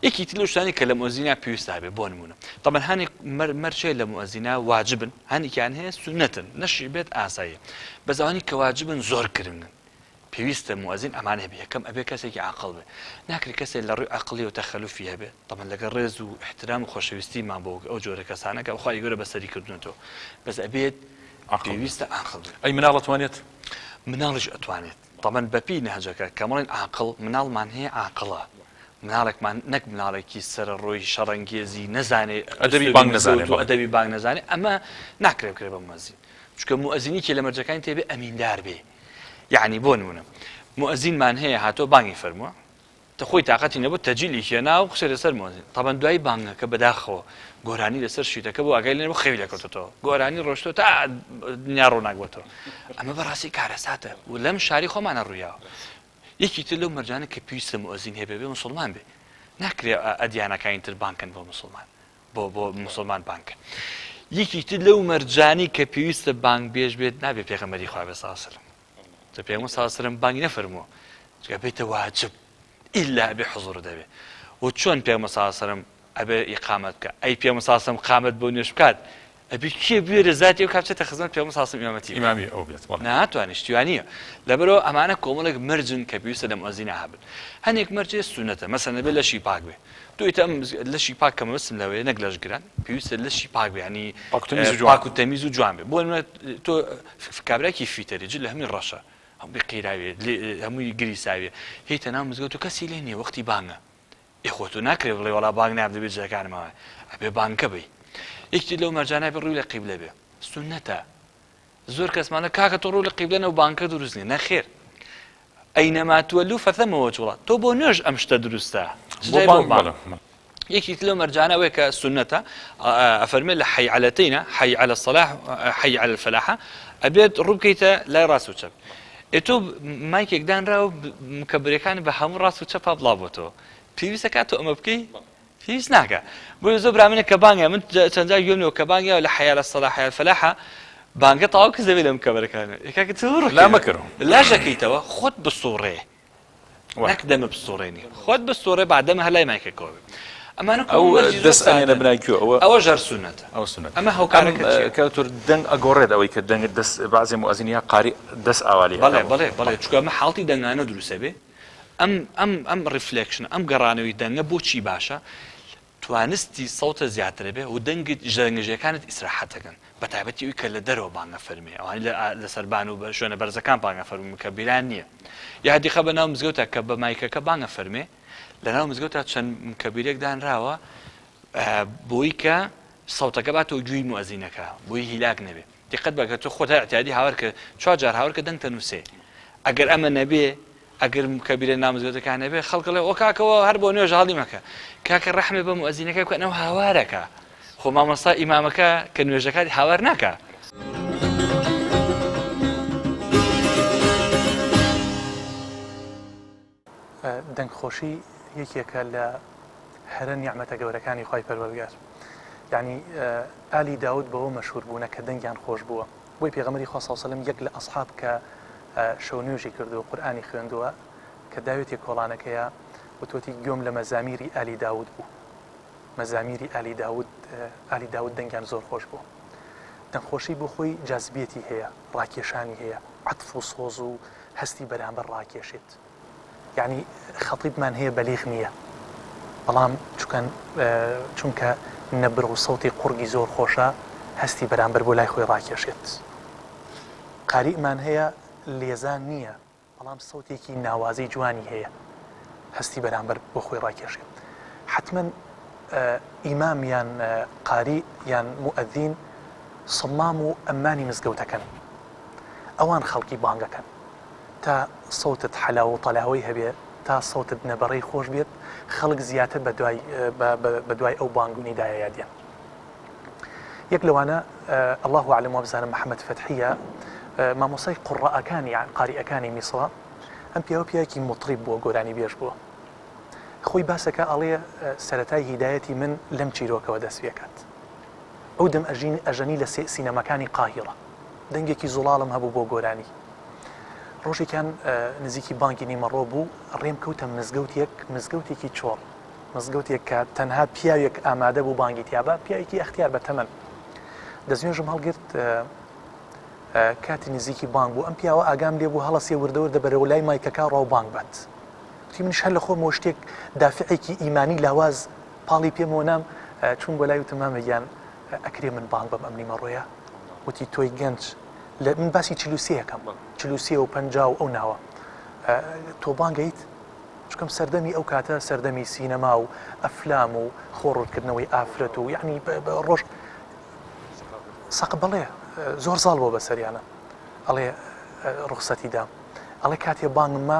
یەکی تر لەو شتانی کە لە مۆزینا پێویستە هەبێ بۆ نمونە تەبەن هەنێک مەرجێ لە مۆزینا واجبن هەنێکیان هەیە سوننەتن نەشی بێت ئاساییە بەس ئەوانی کە واجبن زۆر گرنگن پێویستە موئەزین ئەمانە هەبێ یەکەم ئەبێ کەسێکی عاقڵ بێ ناکرێت کەسێک لە ڕووی عەقڵیەوە تەخەلوفی هەبێ تەبەن لەگەڵ ڕێز و ئیحترام و خۆشەویستیمان بۆ ئەو جۆرە کەسانە کە خوای گەورە بەسەری کردوونەتەوە بەس ئەبێت پێویستە عاقڵ بێ ئەی مناڵ ئەتوانێت؟ مناڵیش ئەتوانێت تەبەن بەپێی نەهجەکە کە مەڵێن عاقڵ مناڵمان هەیە عاقڵە مناڵێکمان نەک مناڵێکی سەرەڕۆی شەڕەنگێزی نەزانێ ئەدەبی بانگ نەزانێ و ئەدەبی بانگ نەزانێ ئەمە ناکرێ بکرێ بە موئەزین چونکە موئەزین یەکێ لە مەرجەکانی تێبێ ئەمیندار بێ یعنی بۆ نمونە موئەزینمان هەیە هاتۆ بانگی فەرمووە تە خۆی تاقەتی نەبوو تەجیلی هێنا و قسەی لەسەر مۆزین تەبەن دوای بانگەکە بەداخەوە گۆرانی لەسەر شیتەکە بوو ئاگای لێ نەبوو خەوی لێکەوتەوە گۆرانی ڕۆشتەوە تا دنیا ڕووناک بۆتەوە ئەمە بەڕاستی کارەساتە و لەم شاری خۆمانە ڕوویاوە یەکی تر لەو مەرجانە کە پێویستە موئەزین هەبێ بێ مسلمان بێ ناکرێ ئەدیانەکانی تر بانکن بۆ مسلمان بۆ بۆ مسلمان بانکن یەکی تر لەو مەرجانی کە پێویستە بانگ بێژ بێت نابێ پێغەمبەری خوا بێ صلی الله جا پێغەمبەر صلی اللە علیە وسلم بانگی نەفەرمووە چونکە ئەبێتە واجب ئیلا ئەبێ حزور دەبێ و چۆن پێغەمبەر صلی اللە علیە وسلم ئەبێ ئیقامەت بکە ئەی پێغەمبەر صلی اللە علیە وسلم قامەت بۆ نوێژ بکات ئەبێ کێ بوێرێ زاتی ئەو کابچێتە خزمەت پێغەمبەر صلی اللە علیە وسلم ئیمامەتی بکات؟ ئیمامی ئەو بێت بەڵێ. ناتوانێ شتی وا نییە لەبەرئەوە ئەمانە کۆمەڵێک مەرجن کە پێویستە لە موئەزینا هەبن هەنێک مەرج هەیە سوننەتە مەسەلەن ئەبێ لەشی پاک بێ تۆ ئیتر ئەم لەشی پاک کە مەبەستم لەوەیە نەک لەش گران پێویستە لەشی پاک بێ یانی پاک و تەمیز و جوان پاک و تەمیز و جوان بێ بۆ نمونە تۆ کابراکی فیتەری جل هەمووی ڕەشە هەمووی قیراویە هەمووی گریساویە هێیتە ناو مزگەوت و کەسی لێ نییە وەختی بانگە ئێ خۆ تۆ ناکرێ بڵێ وەڵا بانگ نام دەبێ جلەکانم ئاوایە ئەبێ بانگکە بی یەکی لەو مەرجانە بێ ڕووی لە قیبلە بێ سوننەتە زۆر کەسمانە کاکە تۆ ڕوو لە قیبلە نەو بانگکە دروست نییە نەخێر ئەینەما تولوا فثم وجه الله تۆ بۆ نوێژ ئەم شتە دروستە بۆ بانگ بەڵێ. یەکی تر لەو مەرجانە ئەوەیە کە سوننەتە ئەفەرمێ لە حەی عەلەتەینە حەی عەلە الصلاح حەی عەلە الفلاحە ئەبێت ڕوو بکەیتە لای ڕاست و چەپ ئێ تۆ مایکێک دانراوە مکەبرەکانی بە هەموو ڕاست و چەپا بڵاو بۆتەوە پێویستە کات تۆ ئەمە بکەی پێویست ناکە بۆیە زۆر برامنە کە بانگە من چەند جار گوێم لەوە کە بانگە لە حەیا لە سەڵا حەیا فەلاحە بانگە تەواو کز دەبێت لە مکەبەرەکانە کاکە تۆ ڕوو لا مەکەرەوە لاش دەکەیتەوە خۆت بسوڕێ نەک دەمە بسوڕێنی خۆت بسوڕێ با دەمە هەر لای مایکەکەوە بێ ئەمانە ئەو دەست ئەنێنە بنای کوێ ئەوە ئەوە ژەر سوننەتە ئەوە سوننەتە ئەمە هۆکارەکە چییە؟ کاک دکتۆر دەنگ ئەگۆڕێت ئەوەی کە دەنگ دەست بەعزێ موئەزین یا قاری دەست ئاوا لێ بەڵێ بەڵێ بەڵێ چونکە ئەمە حاڵەتی دەنگانە دروست ئەبێ ئەم ئەم ئەم reflection ە ئەم گەڕانەوەی دەنگە بۆچی باشە توانستی سەوتە زیاتر ئەبێ و دەنگت دەنگەژێکانت ئیسراحەت ئەکەن بە تایبەتی ئەوی کە لە دەرەوە بانگ ئەفەرمێ ئەوانەی لە لە سەربان و بە شوێنە بەرزەکان بانگ ئەفەرموون کە بیران نییە یا دیقە بە ناو مزگەوتە کە بە مایکەکە بانگ ئەفەرمێ لە ناو مزگەوتە چەند کەبیرێک دانراوە بۆی کە سەوتەکە باتەوە گوێی موئەزینەکە بۆی هیلاک نەبێ دیقەت بە کە تۆ خۆت هەر ئیعتیادی هاوار کە چوار جار هاوار کە دەنگتە نووسێ ئەگەر ئەمە نەبێ ئەگەر کەبیرە نامزگەوتەکان نەبێ خەڵک ئەڵێ ئۆ کاکەوە هەر بۆ نوێژ هەڵی مەکە کاکە ڕەحمێ بە موئەزینەکە بکەن ئەو هاوارەکە خۆ مامۆستا ئیمامەکە کە نوێژەکات هاوار ناکە. دەنگخۆشی یەکێکە لە هەرە نیعمەتە گەورەکانی خوای پەروەردگار یعنی ئالی داود بەوە مەشهور بوونە کە دەنگیان خۆش بووە بۆی پێغەمبەری خوا صلی اللە علیه و سلم یەک لە ئەصحاب کە شەو نوێژی کردووە قورئانی خوێندووە. کە داوێتێ کۆڵانەکەیە وتوەتی گوێم لە مەزامیری ئالی داود بوو. مەزامیری ئالی داود ئالی داود دەنگیان زۆر خۆش بوو. دەنگخۆشی بۆ خۆی جازبیەتی هەیە، ڕاکێشانی هەیە، عەتف و سۆز و هەستی بەرامبەر ڕاکێشێت. یەعنی خەتیبمان هەیە بەلیغ نییە بەڵام چکەن چونکە نەبرە و سەوتی قوڕگی زۆر خۆشە هەستی بەرامبەر بۆ لای خۆی ڕاکێشێت. قاریمان هەیە لێزان نییە بەڵام سەوتێکی ناوازەی جوانی هەیە هەستی بەرامبەر بۆ خۆی ڕاکێشێ. حەتمەن ئیمام یان قاری یان موئەزین سەمام و ئەمانی مزگەوتەکەن. ئەوان خەڵکی بانگەکەن. تا سەوتت حەلاوە و تەلاوەی هەبێ، تا سەوتت نەبەڕەی خۆش بێت، خەڵک زیاتر بە دوای بە دوای ئەو بانگ و نیدایەیا دێن. یەک لەوانە اللە اعلم وابزانم محمد فەتحیە مامۆسای قوڕائەکانی یان قاریئەکانی میسڕە ئەم پیاوە پیاوێکی موتریب بووە گۆرانی بێژ بووە خۆی باسەکە ئەڵێ سەرەتای هیدایەتی من لەم چیرۆکەوە دەست پێکات عودم ئەژین ئەژەنی لە سینەماکانی قاهیڕە دەنگێکی زوڵاڵم هەبوو بۆ گۆرانی ڕۆژێکیان نزیکی بانگی نیمەڕۆ بوو ڕێم کەوتە مزگەوتێک مزگەوتێکی چۆڵ مزگەوتێک کە تەنها پیاوێک ئامادە بوو بانگی تیابا، پیاوێکی ئەختیار بە تەمەن. دەستنوێژم هەڵگرت، کاتی نزیکی بانگ بوو، ئەم پیاوە ئاگام لێ بوو هەڵەسێ وردە وردە بەرەو لای مایکەکە ڕا و بانگ بات. وتی منیش هەر لە خۆمەوە شتێک دافعێکی ئیمانی لاواز پاڵی پێمەوە نام، چووم بۆ لای وتم مامە گیان ئەکرێ من بانگ بەم ئەم نیمەڕۆیە؟ وتی تۆی گەنج لە من باسی 43 ئەکەم، 43 و 50 و ئەو ناوە تۆ بانگەیت؟ چونکەم سەردەمی ئەو کاتە سەردەمی سینەما و ئەفلام و خۆ ڕووتکردنەوەی ئافرەت و یعنی ڕۆژ سەق بەڵێ زۆر زاڵ بۆ بەسەریانە ئەڵێ ڕوخسەتی دام ئەڵێ کاتێ بانگمە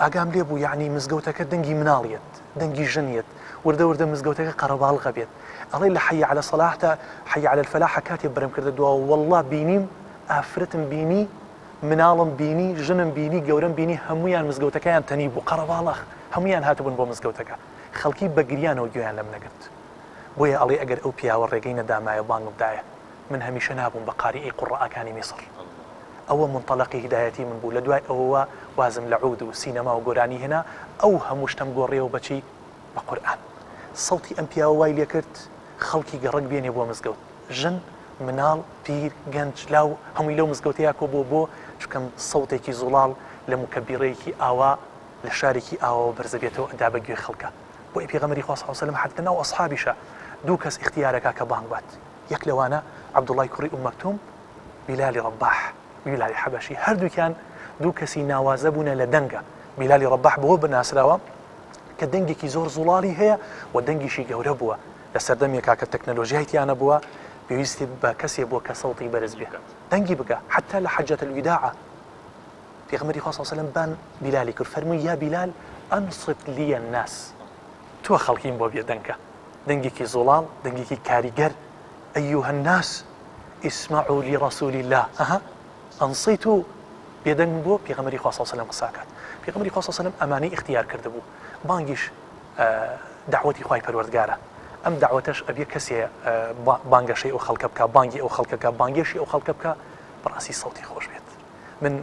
ئاگام لێ بوو یعنی مزگەوتەکە دەنگی مناڵیت دەنگی ژنیت وردە وردە مزگەوتەکە قەرەباڵغە بێت ئەڵێ لە حەی عەلە سەلاحتا حەی عەلە الفەلاحە کاتێ برم کردە دواوە والله بینیم ئافرەتم بینی مناڵم بینی ژنم بینی گەورەم بینی هەموویان مزگەوتەکەیان تەنی بوو قەرەباڵغ هەموویان هاتبوون بۆ مزگەوتەکە خەڵکی بە گریانەوە گوێیان لەم نەگرت بۆیە ئەڵێ ئەگەر ئەو پیاوە ڕێگەی نەدامایە بانگم بدایە من هەمیشە نابووم بە قاریی قوڕائەکانی میسڕ ئەوە مونتەلەقی هیدایەتی من بوو لە دوای ئەوەوە وازم لە عود و سینەما و گۆرانی هێنا ئەو هەموو شتەم گۆڕیەوە بە چی بە قورئان سەوتی ئەم پیاوە وای لێکرد خەڵکی گەڕەک بێنێ بۆ مزگەوت ژن، مناڵ، پیر، گەنج، لاو هەمووی لەو مزگەوتەیا کۆبووە بۆ چونکە سەوتێکی زوڵاڵ لە موکەبیڕەیەکی ئاوا لە شارێکی ئاواوە بەرزەبێتەوە ئەدا بە گوێی خەڵکا بۆیە پێغەمبەری خوا صلی اللە علیە وسلم حەتتا ناو ئەسحابیشا دوو کەس ئیختیارەکا کە بانگ بات یەک لەوانە عەبدوڵای کوڕی ئوم مەکتوم بیلالی ڕەباح بیلالی حەبەشی هەردووکیان دوو کەسی ناوازە بوونە لە دەنگە بیلالی ڕەباح بەوە بناسراوە کە دەنگێکی زۆر زوڵاڵی هەیە و دەنگیشی گەورە بووە لە سەردەمێکا کە تەکنەلۆژیای تیا نەبووە پێویستی بە کەسێ بووە کە سەوتی بەرز بێ دەنگی بگا حەتا لە حەجەت الوداع پێغەمبەری خوا صلی الله علیه و سلم بان بیلالی کرد فەرمووی یا بیلال انصت لی الناس تۆ خەڵکیم بۆ بێدەنگکە دەنگێکی زوڵاڵ دەنگێکی کاریگەر ایها الناس اسمعوا لرسول الله ئەها انصتوا بێدەنگ بۆ پێغەمبەری خوا صلی الله علیه و سلم قساکات پێغەمبەری خوا صلی الله علیه و سلم ئەمانەی اختیار کردبوو بانگیش دەعوەتی خوای پەروەردگارە ئەم دەعوەتەش ئەبێ کەسێ بانگەشەی ئەو خەڵکە بکا بانگی ئەو خەڵکە بکا بانگێشی ئەو خەڵکە بکا بەڕاستی سەوتی خۆش بێت من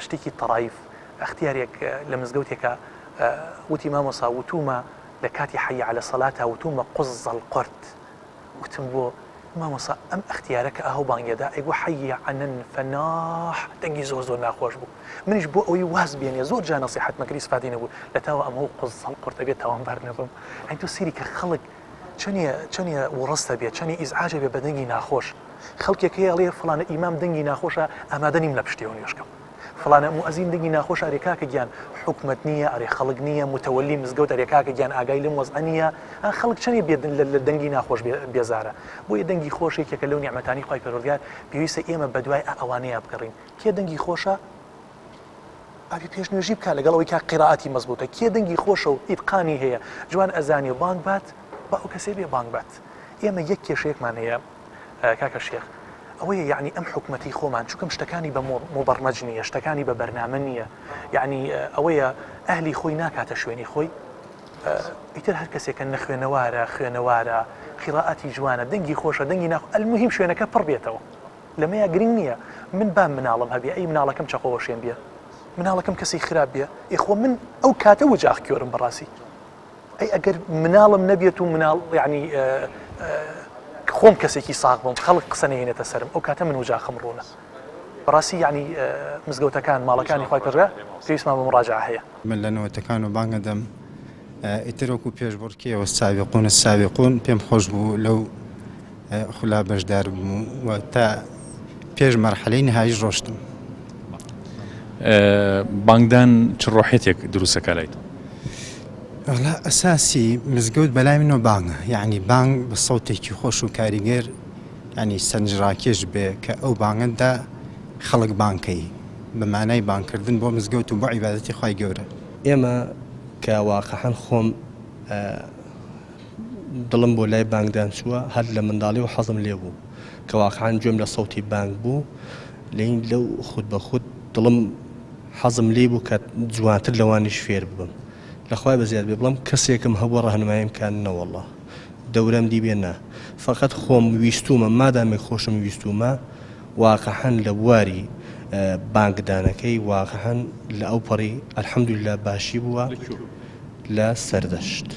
شتێکی تەڕایف ئەختیارێک لە مزگەوتێکە وتی مامۆسا وتومە لە کاتی حەی عەلە سەلاتا وتومە قوزەڵ قورت وتم بۆ مامۆسا ئەم ئەختیارە کە ئه و بانگێدا ئەیگوو حی علی الفلاح دەنگی زۆر زۆر ناخۆش بوو منیش بۆ ئەوەی واز بێنێ زۆر جا نەسیحەتمە کرد ئیسفادەی نەبوو لە تاوە ئەمە و قوزەڵ قورتە بێت تاوانبار نەبم ئەی تۆ سەیری کە خەڵک چەنێ چەنێ وڕستە بێت چەنێ ئیزعاجە بێ بە دەنگی ناخۆش خەڵکێک هەیە ئەڵێ فڵانە ئیمام دەنگی ناخۆشە ئامادە نیم لە پشتیەوە نوێژ کەم فڵانە موئەزین دەنگی ناخۆشە ئەرێ کاکە گیان حکومەت نییە ئەرێ خەڵک نییە متەوەلی مزگەوت ئەرێ کاکە گیان ئاگای لەم وەزعە نییە خەڵک چەنێ بێ لە دەنگی ناخۆش بێزارە بۆیە دەنگی خۆش یەکێکە لەو نیعمەتانی خوای پەروەردگار پێویستە ئێمە بەدوای ئەوانەیە بگەڕین کێ دەنگی خۆشە ئابی پێش نوێژی بکە لەگەڵ ئەوەی کە قیرائەتی مەزبوتە کێ دەنگی خۆشە و ئیتقانی هەیە جوان ئەزانێ بانگ بات با ئەو کەسێ بێ بانگ بات ئێمە یەک کێشەیەکمان هەیە کاکە شێخ ئەوەیە یعنی ئەم حکومەتی خۆمان چونکەم شتەکانی بە مۆبەرمەج نییە شتەکانی بە بەرنامە نییە یعنی ئەوەیە ئەهلی خۆی ناکاتە شوێنی خۆی ئیتر هەر کەسێکە نەخوێنەوارە خوێنەوارە قیڕاعەتی جوانە دەنگی خۆشە دەنگی ناخ المهم شوێنەکە پڕ بێتەوە لەمەیا گرنگ نییە من با مناڵم هەبێ ئەی مناڵەکەم چەقۆ وەشێن بێ. مناڵەکەم کەسی خراپ بێ ئێ خۆ من ئەو کاتە وجاخ کێرم بەڕاستی ئەی ئەگەر مناڵم نەبێت و مناڵ یعنی خۆم کەسێکی ساغ بم خەڵک قسە نەهێنێتە سەرم ئەو کاتە من وجاخم ڕوونە بەڕاستی یعنی مزگەوتەکان ماڵەکانی خوای پەروەردگار پێویستمان بە مڕاجعە هەیە. من لە نەوەتەکان و بانگ ئەدەم ئیتر وەکو پێشبڕکێ والسابقون السابقون پێم خۆش بوو لەو خولا بەشدار بووم و تا پێش مەرحەلەی نهاییش ڕۆشتم. بانگدان چ ڕۆحیەتێک دروست ئەکا لای تۆ؟ وەڵا ئەساسی مزگەوت بەلای منەوە بانگە یەعنی بانگ بە سەوتێکی خۆش و کاریگەر یەعنی سەرنجڕاکێش بێ کە ئەو بانگە دا خەڵک بانگ کەی بە مانای بانگ کردن بۆ مزگەوت و بۆ عیبادەتی خوای گەورە. ئێمە کە واقعەن خۆم دڵم بۆ لای بانگدان چووە هەر لە منداڵیەوە حەزم لێ بوو کە واقعەن گوێم لە سەوتی بانگ بوو لێین لەو خود بە خود دڵم حەزم لێی بوو کە جوانتر لەوانیش فێر ببم لە خوای بەزیاد بێ بڵێم کەسێکم هەبووە ڕەهنماییم کا نەوەڵا دەورەم دیبێ نا فەقەت خۆم ویستوومە مادامێک خۆشم ویستوومە واقعەن لە بواری بانگدانەکەی واقعەن لە ئەوپەڕی الحمدللە باشی بووە لە سەردەشت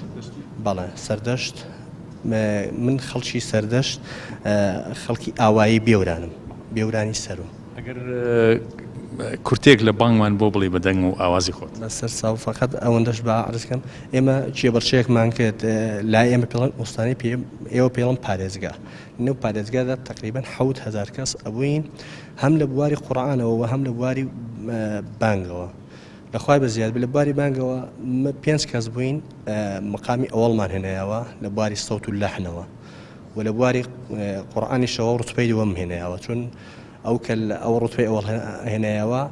بەڵێ سەردەشت من خەڵکی سەردەشت خەڵکی ئاوایی بێورانم بێورانی سەروم. ئەگەر کورتەیەک لە بانگمان بۆ بڵێی بە دەنگ و ئاوازی خۆت. بەسەر چاو فەقەت ئەوەندەش با عەرز کەم ئێمە کێبڕکێیەکمان کرد لای ئێمە پێڵێن ئوستانی پێ ئێوە پێڵن پارێزگا لەو پارێزگادا تەقریبەن 7000 کەس ئەبووین هەم لە بواری قورئانەوە و هەم لە بواری بانگەوە لە خوای بەزیاد بێ لە بواری بانگەوە پێنج کەس بووین مقامی ئەوەڵمان هێنایەوە لە بواری سەوت و لەحنەوە و لە بواری قورئانیشەوە ڕوتبەی دووەم هێنایەوە چون ئەو کە ئەو ڕوتبەی ئەوەڵ هێنایەوە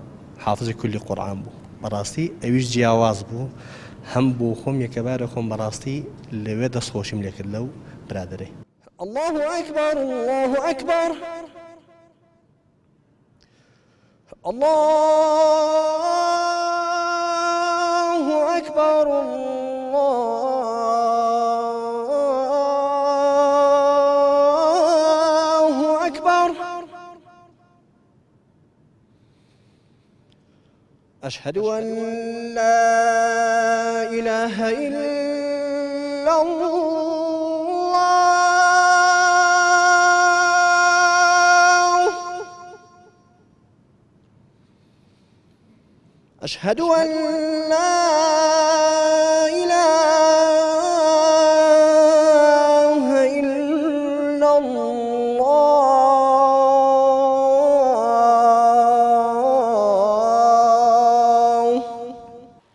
حافزی کولی قورئان بوو بەڕاستی ئەویش جیاواز بوو هەم بۆ خۆم یەکەبارە خۆم بەڕاستی لەوێ دەستخۆشیم لێکرد لەو برادەرەی. اللە اکبر اللە اکبر اللە اکبر اللە اکبر اشهد ان لا اله الا الله اشهد ان لا اله الا الله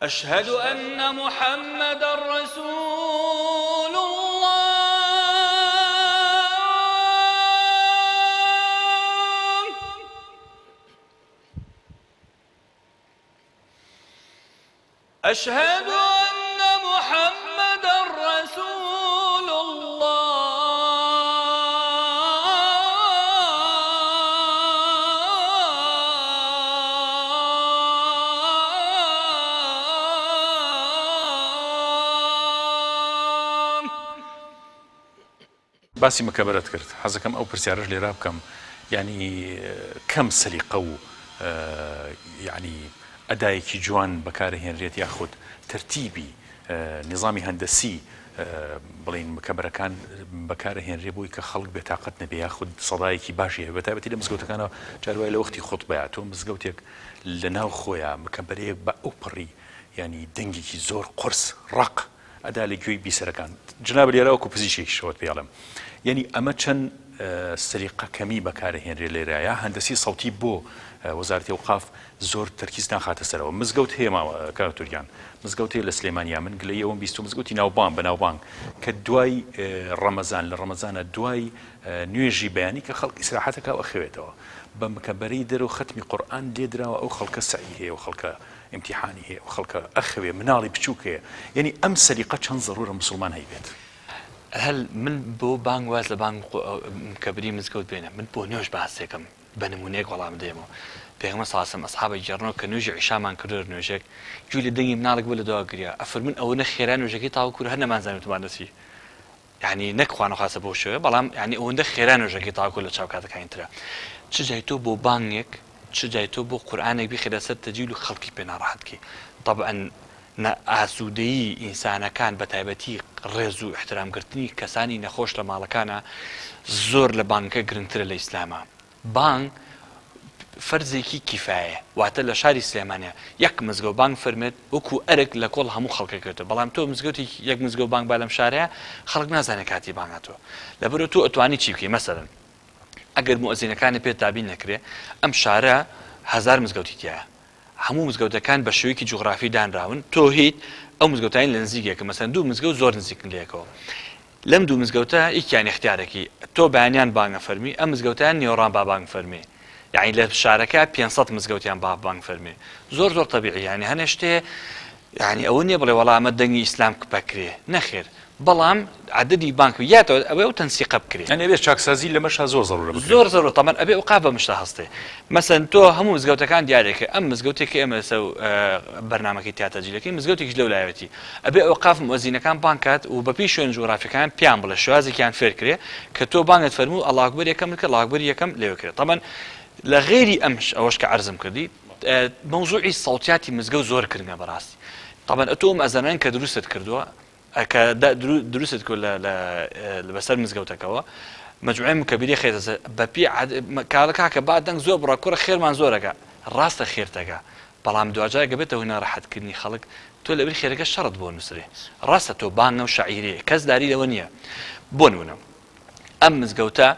اشهد ان محمدا رسول الله. اشهد ان محمدا رسول اللە. باسی مکەبەرەت کرد حەزەکەم ئەو پرسیارەش لێرا بکەم یانی کەم سەلیقە و یانی ئەدایەکی جوان بەکارەهێنرێت یاخود تەرتیبی نیزامی هەندەسی بڵێین مکەبەرەکان بەکارەهێنرێ بۆی کە خەڵک بێتاقەت نەبێ یاخود سەدایەکی باشی هەبێ بەتایبەتی لە مزگەوتەکانەوە جار وایە لە وەختی خوتبەیا تۆ مزگەوتێک لە ناو خۆیا مکەبەرەیەک بە ئەوپەڕی یانی دەنگێکی زۆر قورس ڕەق ئەدا لە گوێی بیسەرەکان جنابت لێرە وەکو پزیشکێکیش ئەوەت پێ ئەڵێم یەنی ئەمە چەند سەلیقە کەمی بەکارەهێنرێ لێرە یا هەندەسی سەوتی بۆ وەزارەتی ئەوقاف زۆر تەرکیز ناخاتە سەرەوە مزگەوت هەیە ماوە کاک تورکان مزگەوت هەیە لە سلێمانیا من گلەیی ئەوەم بیستوە مزگەوتی ناوبانگ بەناوبانگ کە دوای ڕەمەزان لە ڕەمەزانە دوای نوێژی بەیانی کە خەڵک ئیسراحەتەکە و ئەخەوێتەوە بە مکەبەرەی دەرەوە خەتمی قورئان لێدراوە ئەو خەڵکە سەعی هەیە و خەڵکە ئیمتیحانی هەیە و خەڵکە ئەخەوێ مناڵی بچوک هەیە یەنی ئەم سەلیقە چەند زەرورە موسڵمان هەیبێت. هەل من بۆ بانگ واز لە بانگ مکەبری مزگەوت بێنە من بۆ نوێژ باسێکم بە نمونەیەک وەڵام دەیەمەوە پێغەمبەر صلی اللە علیە وسلم ئەسحابە گێڕنەوە کە نوێژی عیشامان کردوە لە نوێژێک گوێی لە دەنگی مناڵێک بوو لە دوا گریا ئەفەرموون ئەوەنە خێرا نوێژەکەی تاو کورە هەر نەمانزانی وتمان دەچی یعنی نەک خوا نەخواستە بەو شێوەیە بەڵام یعنی ئەوەندە خێرا نوێژەکەی تاو کرد لە چاو کاتەکانی ترا چ جای تۆ بۆ بانگێک. چ جای تۆ بۆ قورئانێک بیخەیتە سەر تەجیل و خەڵکی پێ ناڕەحەت کەی تەبعەن نا ئاسوودەیی ئینسانەکان بە تایبەتی ڕێز و ئیحترام گرتنی کەسانی نەخۆش لە ماڵەکانا زۆر لە بانگەکە گرنگترە لە ئیسلاما بانگ فەرزێکی کیفایە واتە لە شاری سلێمانیا یەک مزگەوت بانگ فەرمێت وەکو ئەرک لە کۆڵ هەموو خەڵکەکەێتەوە بەڵام تۆ مزگەوتێک یەک مزگەوت بانگ با لەم شارەیە خەڵک نازانێت کاتی بانگ هاتووە لەبەرئەوە تۆ ئەتوانی چی بکەی مەسەلەن ئەگەر موئەزینەکانی پێ دابین نەکرێ ئەم شارە هەزار مزگەوتی تیایە هەموو مزگەوتەکان بە شێوەیەکی جوغرافی دانراون تۆ هیت ئەو مزگەوتانی لە نزیک یەکە مەسەن دوو مزگەوت زۆر نزیکن لە یەکەوە لەم دوو مزگەوتە یەکیان اختیارەکی تۆ بەیانیان بانگە فەرمی ئەم مزگەوتیان نیۆڕان با بانگ فەرمی یعنی لە شارەکە 500 مزگەوتیان با بانگ فەرمی زۆر زۆر طبیعی یعنی هەنێ شتێ یانی ئەوە نیە بڵێ وەڵا ئەمە دەنگی ئیسلام کپەکرێ نەخێر بەڵام عەدەدی بانک یاتەوە ئەوێ ئەو تەنسیقە بکرێ. یانی ئەبێ چاکسازی لەمەشا زۆر زەرورە بکرێ. زۆر زەرورە تەبعەن ئەبێ ئەوقاف بەم شتە هەستێ مەسەن تۆ هەموو مزگەوتەکان دیارێکە ئەم مزگەوتێک کە ئێمە ئێستا بەرنامەکەی تیا تەجیل دەکەین مزگەوتێکیش لەو لایەتی ئەبێ ئەوقاف موئەزینەکان بانگ کات و بەپێی شوێن جوگرافیەکان پێیان بڵێ شێوازێکیان فێر کرێ کە تۆ بانگت فەرموو ئەڵڵا ئەکبەر یەکەم کرد ئەڵڵا ئەکبەر یەکەم لەوێ کرێ تەبعەن لە غەیری ئەمش ئەوەش کە عەرزم کردی مەوزوعی سەوتیاتی مزگەوت زۆر گرنگە بەڕاستی تەبەن ئەتۆ ئەم ئەزەنان کە دروستت کردووە کە دروستت کرد لە بەسەر مزگەوتەکەەوە مجموعەی مکەبیری خێتە سەر بەپی کاڵە کاکە با دەنگ زۆر بڕە کوڕە خێرمان زۆرەکە ڕاستە خێرتەکە بەڵام دواجار گەبێتە هۆی ناڕەحەتکردنی خەڵک تۆ لەبری خێرەکە شەڕت بۆ نووسرێ ڕاستە تۆ بانگە و شعیرەیە کەس داری لەوە نییە بۆ نمونە ئەم مزگەوتە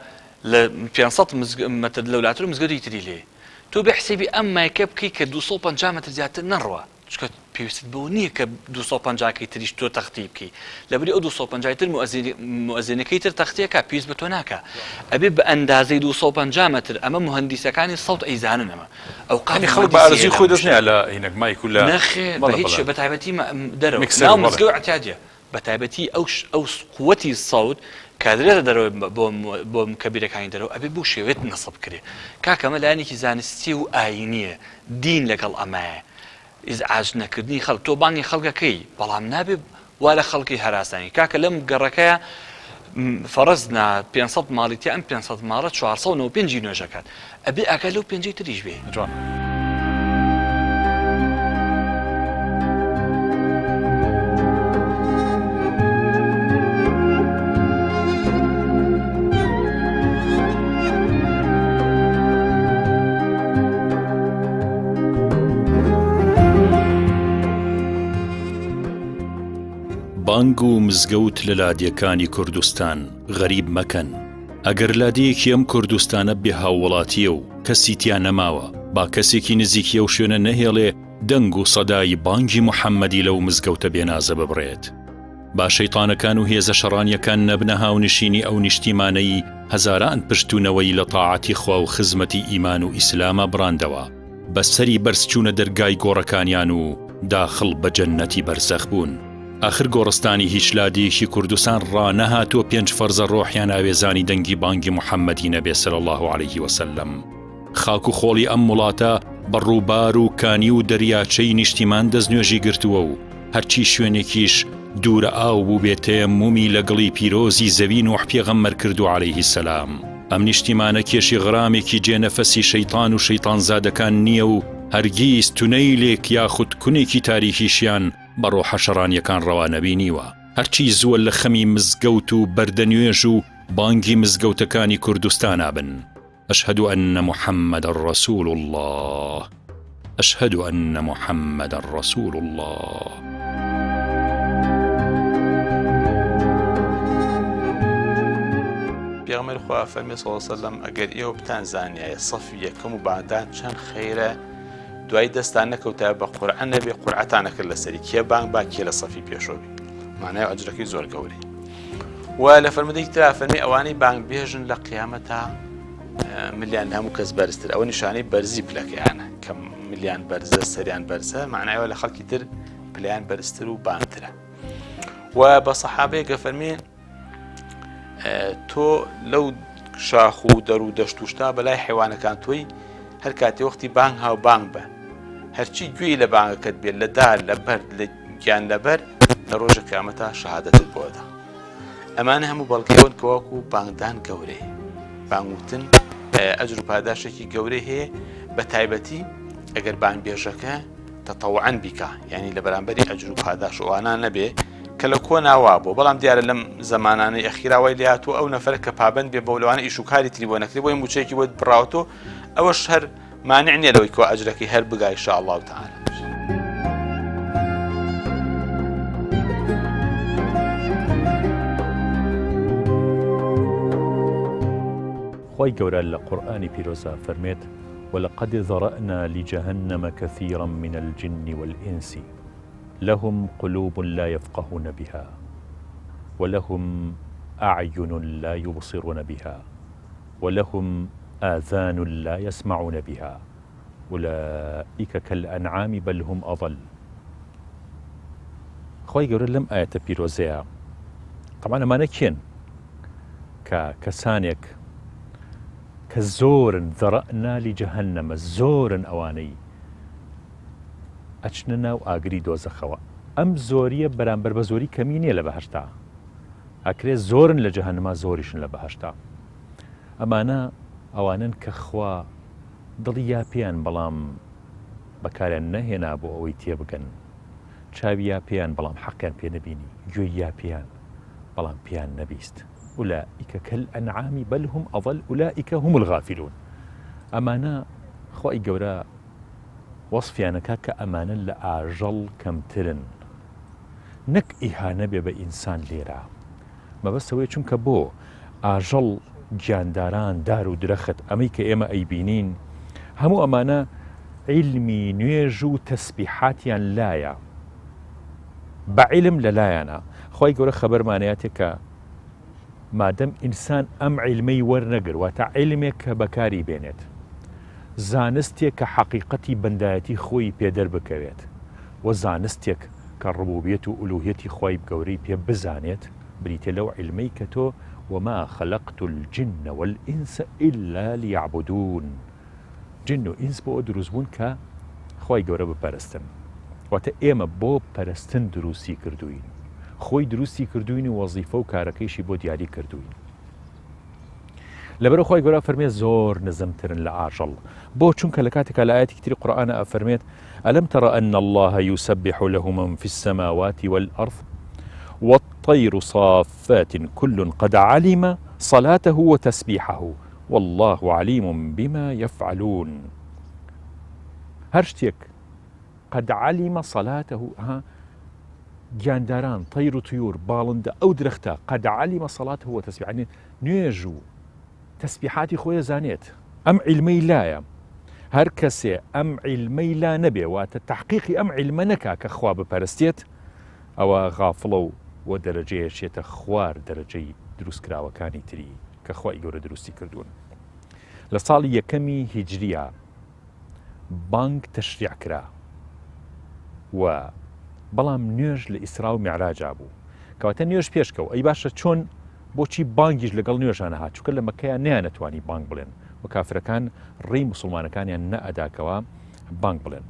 لە 500 مەتر لەولاتر و مزگەوتی تری لێ تۆ بێ حسێبی ئەم مایکە بکەی کە 250 مەتر زیاتر نەڕوا چونکە پێویستت بەوە نییە کە 250 کەی تریش تۆ تەختی بکەی لەبری ئەو 250 تر موئەزینەکەی تر تەختیەکە پێویست بە تۆ ناکە ئەبێ بە ئەندازەی 250 مەتر ئەمە موهەندیسەکانی سەوت ئەیزانن ئەمە ئەوقاتی خەڵک بە ئارەزووی خۆی دەست نایە لە هینەک مایک و لە نەخێر بە هیچ شێ بە تایبەتی دەرەوە ناو مزگەوت ئیعتیادیە بەتایبەتی ئەو ئەو قوتی سەوت کە درێتە دەرەوە بۆ بۆ مکەبیرەکانی دەرەوە ئەبێ بەو شێوەیە نەسب کرێ کاکە ئەمە لایەنێکی زانستی و ئایینیە دین لەگەڵ ئەمایە ئیزعاج نەکردنی خەڵک تۆ بانگی خەڵکەکەی بەڵام نابێ وا لە خەڵکی هەراسانی کاکە لەم گەڕەکەیە فەرز نا 500 ماڵی تیا ئەم 500 ماڵە 495 نوێژەکات ئەبێ ئاگا لەو پێنجەی تریش بێ. جوان. بانگ و مزگەوت لە لادێکانی کوردستان غەریب مەکەن. ئەگەر لادێیەکی ئەم کوردستانە بێ هاووڵاتییە و کەسی تیا نەماوە، با کەسێکی نزیکی ئەو شوێنە نەهێڵێ دەنگ و سەدای بانگی محەممەدی لەو مزگەوتە بێنازە ببڕێت. با شەیتانەکان و هێزە شەڕانییەکان نەبنە هاونشینی ئەو نیشتیمانەی هەزاران پشت و نەوەی لە تاعەتی خوا و خزمەتی ئیمان و ئیسلاما بڕاندەوە، بە سەری بەرز چوونە دەرگای گۆڕەکانیان و داخڵ بە جەننەتی بەرزەخ بوون. ئاخر گۆڕستانی هیچ لادێیەکی کوردستان ڕانەهاتووە پێنج فەرزە ڕۆحیان ئاوێزانی دەنگی بانگی محەممەدی نەبێ صلی اللە علیه وسلم. خاک و خۆڵی ئەم وڵاتە بە ڕووبار و کانی و دەریاچەی نیشتیمان دەستنوێژی گرتووە و هەرچی شوێنێکیش دوورە ئاو بووبێ تەیەمومی لە گڵی پیرۆزی زەوی نوح پێغەمبەر کردووە علیه السلام. ئەم نیشتیمانە کێشی غرامێکی جێ نەفەسی شەیتان و شەیتانزادەکان نییە و هەرگیز تونەیلێک یاخود کونێکی تاریکیشیان بە ڕۆحە شەڕانیەکان ڕەوا نەبینیوە. هەرچی زووە لە خەمی مزگەوت و بەردە نوێژ و بانگی مزگەوتەکانی کوردستانا بن. اشهد ان محمدا رسول اللە اشهد ان محمدا رسول اللە. پێغەمبەری خوا فەرمی صلی اللە علیه وسلم ئەگەر ئێوە بتان زانیایە سەفی یەکەم و بانگدان چەند خەیرە دوای دەستان نەکەوتایە بە قورعە نەبێ قورعەتان نەکرد لەسەری کێ بانگ با کێ لە سەفی پێشەوە بی مانای ئەجرەکەی زۆر گەورەی و لە فەرمودەی ترا فەرمی ئەوانەی بانگ بێژن لە قیامەتا ملیان لە هەموو کەس بەرزتر ئەوە نیشانەی بەرزی پلەکەیانە کە ملیان بەرزە سەریان بەرزە معنایەوە لە خەڵکی تر پلیان بەرزتر و بانترە و بە سەحابەیەکە فەرمی تۆ لەو شاخ و دەر و دەشت و شتا بەلای حیوانەکان تۆی هەر کاتی وەختی بانگ هاو بانگ بە هەرچی گوێی لە بانگەکەت بێت لە دار لە بەرد لە گیان لەبەر لە ڕۆژە قیامەتا شەهادەتت بۆدا ئەمانە هەموو بەڵگەیەوەن کە وەکو بانگدان گەورەیە بانگوتن ئەجر و پاداشێکی گەورەی هەیە. بە تایبەتی ئەگەر بانگبێژەکە تەتەوعەن بیکا یانی لە بەرامبەری ئەجر و پاداش و ئەوانە نەبێ کە لە کۆنا وابوو بەڵام دیارە لەم زەمانانەی ئەخیرا وای لێهاتووە ئەو نەفەرە کە پابەند بێ بەو لەوانە ئیش و کاری تری بۆ نەکرێ بۆی مووچەیەکی بۆ بڕاوەتەوە ئەوەش هەر مانع نییە لەوەی کەوا ئەجرەکەی هەر بگا ان شاء الله تعالی. خوای گەورە لە قورئانی پیرۆزا فەرمێت، ولقد ذرأنا لجهنم کثیرا من الجن والانس لهم قلوب لا یفقهون بها ولهم اعین لا یبصرون بها ولهم آذان لا یسمعون بها اولئک کالانعام بل هم اضل. خوای گەورە لەم ئایەتە پیرۆزەیا تەبعەن ئەمانە کێن کە کەسانێک کە زۆرن ذرأنا لجهنم زۆرن ئەوانەی ئەچنە ناو ئاگری دۆزەخەوە ئەم زۆریە بەرامبەر بە زۆری کەمی نییە لە بەهەشتا ئەکرێ زۆرن لە جەهەنما زۆریشن لە بەهەشتا ئەمانە ئەوانن کە خوا دڵی یا پێیان بەڵام بەکاریان نەهێنا بۆ ئەوەی تێبگەن چاوی یا پێیان بەڵام حەقیان پێ نەبینی گوێی یا پێیان بەڵام پێیان نەبیست اولئک کالانعام بل هم اضل اولئک هم الغافلون ئەمانە خوای گەورە وەسفیان ئەکا کە ئەمانە لە ئاژەڵ کەمترن نەک ئیهانە بێ بە ئینسان لێرە مەبەست ئەوەیە چونکە بۆ ئاژەڵ گیانداران دار و درەخت ئەمەی کە ئێمە ئەیبینین هەموو ئەمانە عیلمی نوێژ و تەسبیحاتیان لایە بە عیلم لەلایانە خوای گەورە خەبەرمانەیاتێ کە مادەم ئینسان ئەم عیلمەی وەرنەگر واتە عیلمێک کە بەکاری بێنێت زانستێک کە حەقیقەتی بەندایەتی خۆی پێ دەربکەوێت و زانستێک کە ڕبوبیەت و ئولوهیەتی خوای گەورەی پێ بزانێت بریتیە لەو عیلمەی کە تۆ وما خلقت الجن والانس الا لیعبدون جن و ئینس بۆ ئەوە دروست بوون کە خوای گەورە بپەرستن واتە ئێمە بۆ پەرستن دروستی کردوین خۆی دروستی کردوین و وەزیفە و کارەکەیشی بۆ دیاری کردوین لەبەرئەوە خوای گەورە فەرمێ زۆر نزمترن لە ئاژەڵ بۆ چونکە لە کاتێکا لە ئاەتی تری قورئانە ئەفەرمێت ئەلم تر أن الله يسبح له من في السماوات والأرض والطير صافات كل قد علم صلاته وتسبيحه والله عليم بما يفعلون هەر شتێک قد علم صلاته ها گیانداران طیر و طیور باڵندە ئەو درەختە قد علم صلاته وتسبیحه نوێژ و تەسبیحاتی خۆی زانێت ئەم عیلمەی لایە هەر کەسێ ئەم عیلمەی لا نەبێ واتە تحقیقی ئەم عیلمە نەکا کە خوا بپەرستێت ئەوە غافڵە و وە دەرەجەیە چێتە خوار دەرەجەی دروستکراوەکانی تری کە خوای گەورە دروستی کردوون لە ساڵی یەکەمی هیجریە بانگ تەشریع کرا و بەڵام نوێژ لە ئیسرا و میعراجا بوو کەواتە نوێژ پێشکەوت ئەی باشە چۆن بۆچی بانگیش لەگەڵ نوێژانە هات چونکە لە مەکەیان نەیانەتوانی بانگ بڵێن و کافرەکان ڕێی مسلمانەکانیان نەئەداکەوە بانگ بڵێن.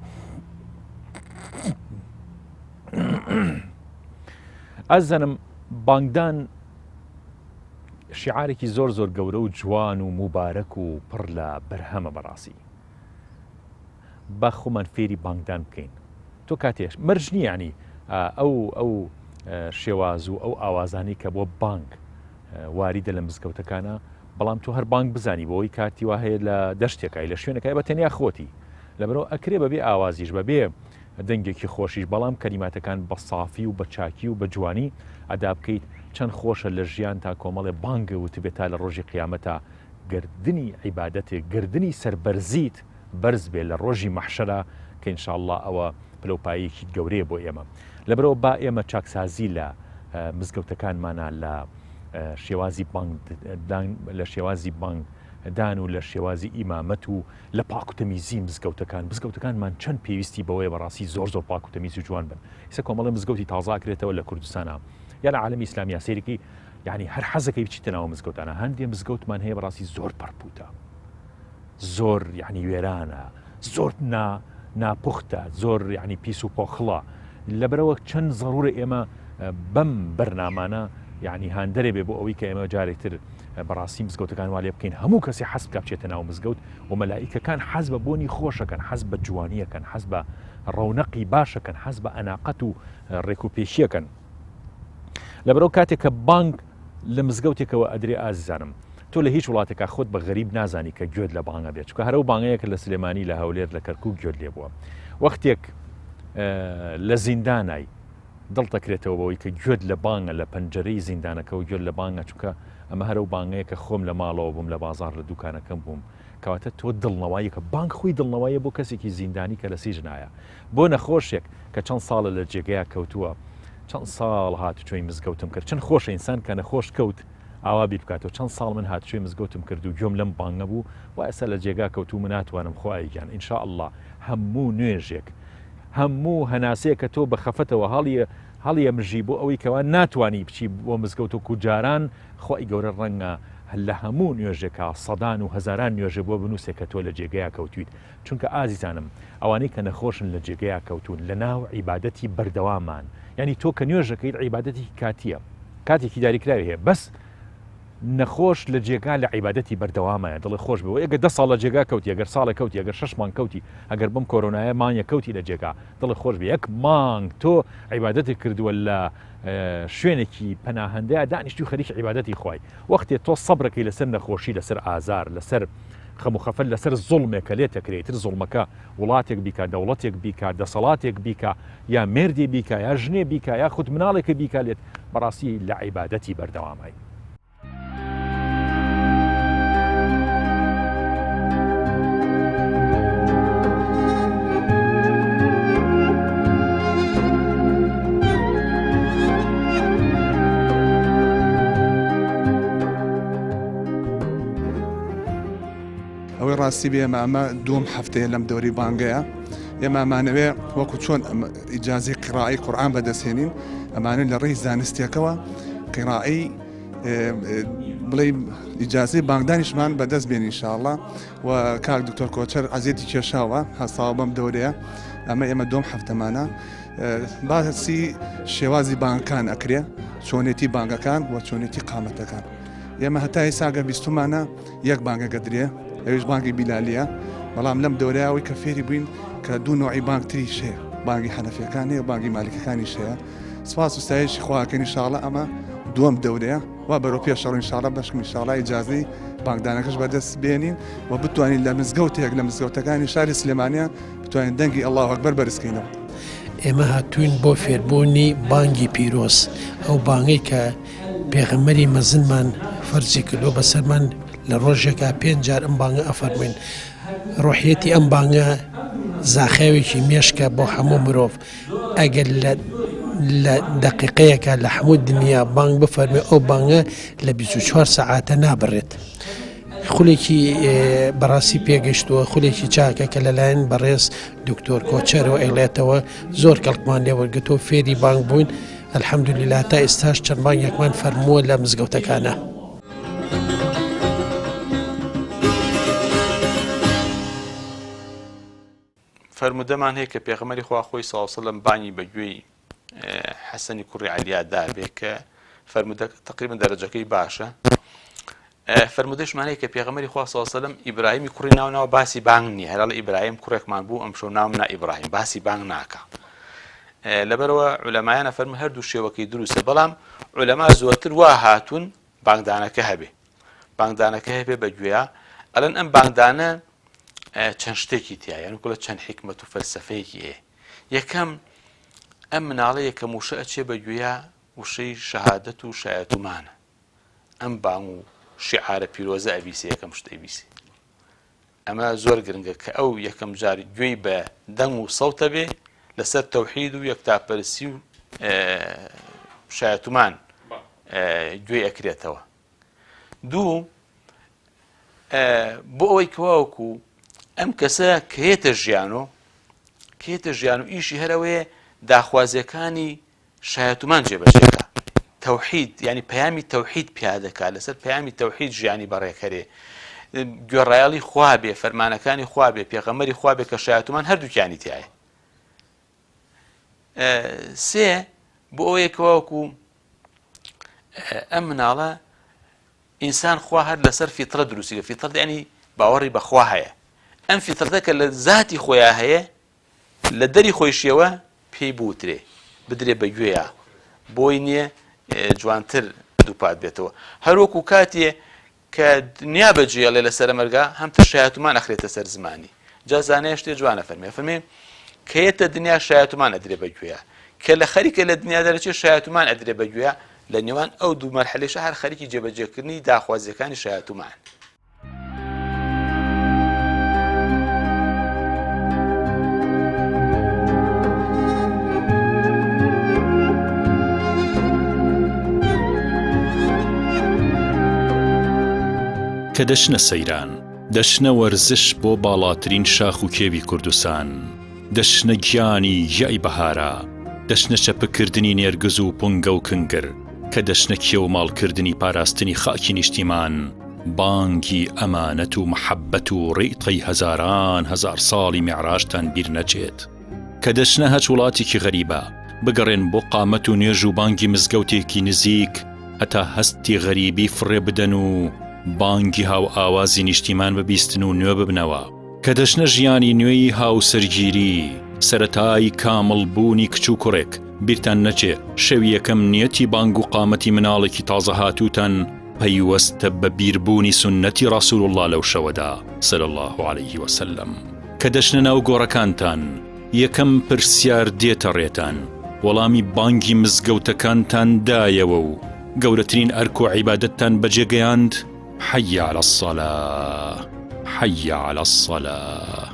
ئەزانم بانگدان شیعارێکی زۆر زۆر گەورە و جوان و موبارەک و پڕ لە بەرهەمە بەڕاستی با خۆمان فێری بانگدان بکەین تۆ کاتێش مەرج نییە ینی ئەو ئەو شێواز و ئەو ئاوازانی کە بۆ بانگ واریدە لە مزگەوتەکانە بەڵام تۆ هەر بانگ بزانی بۆی کاتی وا هەیە لە دەشتێکای لە شوێنەکای بە تەنیا خۆتی لەبەرەوە ئەکرێ بەبێ ئاوازیش بەبێ دەنگێکی خۆشیش بەڵام کەلیماتەکان بە سافی و بە چاکی و بە جوانی ئەدا بکەیت چەند خۆشە لە ژیانتا کۆمەڵێ بانگ وتبێت تا لە ڕۆژی قیامەتا گەردنی عیبادەتێ گەردنی سەربەرزیت بەرز بێ لە ڕۆژی مەحشەرا کە ان شاء اللە ئەوە پلەو پایەیەکی گەورەیە بۆ ئێمە لەبەرئەوە با ئێمە چاکسازی لە مزگەوتەکانمانا لە شێوازی بانگ لە شێوازی بانگ دان و لە شێوازی ئیمامەت و لە پاک و تەمیزی مزگەوتەکان، مزگەوتەکانمان چەند پێویستی بەوەیە بەڕاستی زۆر زۆر پاک و تەمیز و جوان بن، ئیستا کۆمەڵێ مزگەوتی تازە ئەکرێتەوە لە کوردستانا یا لە عالەمی ئیسلامیا سەیرەکەی یانی هەر حەزەکەی بچیتە ناو مزگەوتانە هەندێ مزگەوتمان هەیە بەڕاستی زۆر پەرپوتە زۆر یعنی وێرانە زۆر نا ناپوختە زۆر یعنی پیس و پۆخڵە لەبەرەوە چەند زەڕورە ئێمە بەم بەرنامانە. یعنی هاندەرێ بێ بۆ ئەوەی کە ئێمە جارێکتر بەڕاستی مزگەوتەکان وا لێ بکەین هەموو کەسی حەز بکا بچێتە ناو مزگەوت و مەلائیکەکان حەز بە بۆنی خۆشەکەن حەز بە جوانیەکەن حەز بە ڕەونەقی باشەکەن حەز بە ئەناقەت و ڕێک و پێشیەکەن لەبەرەوە کاتێک کە بانگ لە مزگەوتێکەوە ئەدرێ ئازیزانم تۆ لە هیچ وڵاتێکا خۆت بە غەریب نازانی کە گوێت لە بانگە بێت چونکە هەرەو بانگەیە کە لە سلێمانی لە هەولێر لە کەرکوک گوێت لێ بووە وەختێک لە زیندانای دڵ دەکرێتەوە بەوەی کە گوێت لە بانگە لە پەنجەرەی زیندانەکەەوە گوێت لە بانگە چونکە ئەمە هەرەو بانگەیە کە خۆم لە ماڵەوە بووم لە بازار لە دوکانەکەم بووم کەواتە تۆ دڵنەواییەکە بانگ خۆی دڵنەواییە بۆ کەسێکی زیندانی کە لە سیجنایە بۆ نەخۆشێک کە چەند ساڵە لە جێگەیا کەوتووە چەند ساڵ هاتوچۆی مزگەوتم کرد چەند خۆشە ئینسان کە نەخۆش کەوت ئاوا بیر بکاتەوە چەند ساڵ من هاتوچۆی مزگەوتم کرد و گوێم لەم بانگە بوو وا ئێستا لە جێگا کەوتووم و ناتوانم خوایە گیان ان شاء اللە هەموو نوێژێک هەموو هەناسەیەک کە تۆ بە خەفەتەوە هەڵی هەڵیەمژی بۆ ئەوەی کەوا ناتوانی بچی بۆ مزگەوت وەکو جاران خوای گەورە ڕەنگە لە هەموو نوێژێکا سەدان و هەزاران نوێژێ بۆ بنووسێ کە تۆ لە جێگەیا کەوتویت چونکە ئازیزانم ئەوانەی کە نەخۆشن لە جێگەیا کەوتوون لە ناو عیبادەتی بەردەوامان یانی تۆ کە نوێژەکەیت عیبادەتێکی کاتیە کاتێکی دیاریکراوی هەیە بەس نەخۆش لە جێگا لە عیبادەتی بەردەوامایە دڵی خۆش بێ ئەگەر دە ساڵ لە جێگا کەوتی ئەگەر ساڵێک کەوتی ئەگەر شەش مانگ کەوتی ئەگەر بەم کۆرۆنایە مانگێک کەوتی لە جێگا دڵی خۆش بێ یەک مانگ تۆ عیبادەتت کردووە لە شوێنێکی پەناهەندەیە دانیشتی و خەریکی عیبادەتی خوای وەختێ تۆ سەبرەکەی لەسەر نەخۆشی لەسەر ئازار لەسەر خەم و خەفەت لەسەر زوڵمێک کە لێت ئەکرێ ئیتر زوڵمەکە وڵاتێک بیکا دەوڵەتێک بیکا دەسەڵاتێک بیکا یا مێردێ بیکا یا ژنێ بیکا یاخود مناڵێکە بیکا لێت بەڕاستی لە عیبادەتی بەردەوامای. ئەوەی ڕاستی بێ ئێمە ئەمە دووەم هەفتەیە لەم دەوری بانگەیە ئێمە ئەمانەوێ وەکو چۆن ئیجازی قڕائی قورآن بەدەستهێنین ئەمانە لە ڕێی زانستیەکەوە قڕائی بڵێ ئیجازەی بانگدانیشمان بەدەست بێن ئینشاءاللە و کاک دکتۆر کۆچەر عەزێتی کێشاوە هەستاوە بەم دەورەیە ئەمە ئێمە دوم هەفتەمانە باسی شێوازی بانکان ئەکرێ چۆنێتی بانگەکان و چۆنێتی قامەتەکان ئێمە هەتا ئێساگە بیستمانە یەک بانگەگە درێ ئەویش بانگی بیلالیە بەڵام لەم دەورەیەوەی کە فێری بووین کە دوو نوعی بانگ تریش هەیە بانگی حەنەفیەکان هەیە بانگی مالکەکانیش هەیە سپاس و ستایشی خواکەین ئینشاڵە ئەمە دووەم دەورەیە وا بەرەو پێشەڕ ئینشاڵە بەشکم ئینشاڵە ئیجازەی بانگدانەکەش بەدەست بێنین و بتوانین لە مزگەوتێک لە مزگەوتەکانی شاری سلێمانیا بتوانین دەنگی ئەڵڵاهو ئەکبەر بەرزکەینەوە. ئێمە هاتووین بۆ فێربوونی بانگی پیرۆز، ئەو بانگەی کە پێغەمبەری مەزنمان فەرزی کردووە بەسەرمان، لە ڕۆژێکا پێنج جار ئەم بانگە ئەفەرمووین. ڕۆحیەتی ئەم بانگە زاخاوێکی مێشکە بۆ هەموو مرۆڤ. ئەگەر لە لە دەقیقەیەکا لە هەموو دنیا بانگ بفەرموێ ئەو بانگە لە 24 سەعاتە نابڕێت. خولێکی بەڕاستی پێگەشتووە خولێکی چاکە کە لەلایەن بەڕێز دکتۆر کۆچەرەوە ئەیڵێتەوە زۆر کەڵکمان لێوەرگتۆ فێری بانگ بووین الحەمدللا تا ئێستاش چەند بانگێکمان فەرمووە لە مزگەوتەکانە. فەرموودەمان هەیە کە پێغەمبەری خوا خۆی صلی اللە علیە وسلم بانگی بە گوێی حەسەنی کوڕی عەلیا دابێ کە فەرموودەکە تقریبا دەرەجەکەی باشە فەرموودەشمان هەیە کە پێغەمبەری خوا صلی اللە علیه وسلم ئیبراهیمی کوڕی ناو ناوە باسی بانگ نییە هەر ئەڵێ ئیبراهیم کوڕێکمان بوو ئەمشەو ناوم نا ئیبراهیم باسی بانگ ناکا لەبەرەوە عولەمایانە فەرموو هەردوو شێوەکەی دروستە بەڵام عولەما زۆرتر وا هاتوون بانگدانەکە هەبێ بانگدانەکە هەبێ بە گوێیا ئەلەن ئەم بانگدانە چەند شتێکی تیا یان کوڵە چەند حیکمەت و فەلسەفەیەکی هەیە یەکەم ئەم مناڵە یەکەم وشە ئەچێ بە گوێیا وشەی شەهادەت و شایەتومانە ئەم بانگ و شیعارە پیرۆزە ئەبیسێ یەکەم شت ئەیبیسێ ئەمە زۆر گرنگە کە ئەو یەکەم جار گوێی بە دەنگ و سەوتە بێ لەسەر تەوحید و یەکتاپەرسی و شایەتومان گوێی ئەکرێتەوە دوو بۆ ئەوەی کەواوەکو ئەم کەسە کە یەتە ژیان و کە یەتە ژیان و ئیشی هەرەوەیە داخوازیەکانی شایەتومان جێبەجێکا تەوحید یعنی پەیامی تەوحید پیادەکا لەسەر پەیامی تەوحید ژیانی بەڕێکەرێ گوێڕایەڵی خوا بێ فەرمانەکانی خوا بێ پێغەمبەری خوا بێ کە شایەتومان هەردووکیانی تایە سێ بۆ ئەوەیە کەواکو. ئەم مناڵە ئینسان خوا هەر لەسەر فیترە دروستی کرد فیترەت یعنی باوەڕی بەخوا هەیە ئەم فیترەتە کە لە زاتی خۆیان هەیە لە دەری خۆیشیەوە پێی بوترێ بدرێ بە گوێیا بۆی نییە جوانتر دووپات بێتەوە هەروەکو کاتێ کە دنیا بەجێڵێ لە سەرەمەرگا هەمتر شایەتومان ئەخرێتە سەر زمانی جا زانایە شتێ جوانە فەرمێ فەرمێ کە یەتە دنیا شایەتومان ئەدرێ بە گوێیا کە لە خەریکە لە دنیا دەرەچێ شایەتومان ئەدرێ بە گوێیا لە نێوان ئەو دوو مەرحەلەیشا هەر خەریکی جێبەجێکردنی داخوازیەکانی شایەتومان. کە دەچنە سەیران، دەچنە وەرزش بۆ باڵاترین شاخ و کێوی کوردستان، دەچنە گیانی گیای بەهارە، دەچنە چەپک کردنی نێرگز و پونگە و کنگر، کە دەچنە کێو ماڵ کردنی پاراستنی خاکی نیشتیمان، بانگی ئەمانەت و محەبەت و ڕیتەی هەزاران هەزار ساڵی میعراجتان بیر نەچێت. کە دەچنە هەچ وڵاتێکی غەریبە، بگەڕێن بۆ قامەت و نوێژ و بانگی مزگەوتێکی نزیک هەتا هەستی غەریبی فڕێ بدەن و بانگی هاوئاوازی نیشتیمان ببیستن و نوێ ببنەوە. کە دەچنە ژیانی نوێی هاوسەرگیری، سەرەتای کامڵ بوونی کچ و کوڕێک، بیرتان نەچێ شەوی یەکەم نیەتی بانگ و قامەتی مناڵێکی تازە هاتووتان پەیوەستە بە بیربوونی سوننەتی ڕەسول اللە لەو شەوەدا، صلی اللە علیه وسلم. کە دەچنە ناو گۆڕەکانتان یەکەم پرسیار دێتە ڕێتان، وەڵامی بانگی مزگەوتەکانتان دایەوە و گەورەترین ئەرک و عیبادەتتان بەجێ گەیاند، حی علی الصلاە حی علی الصلاە.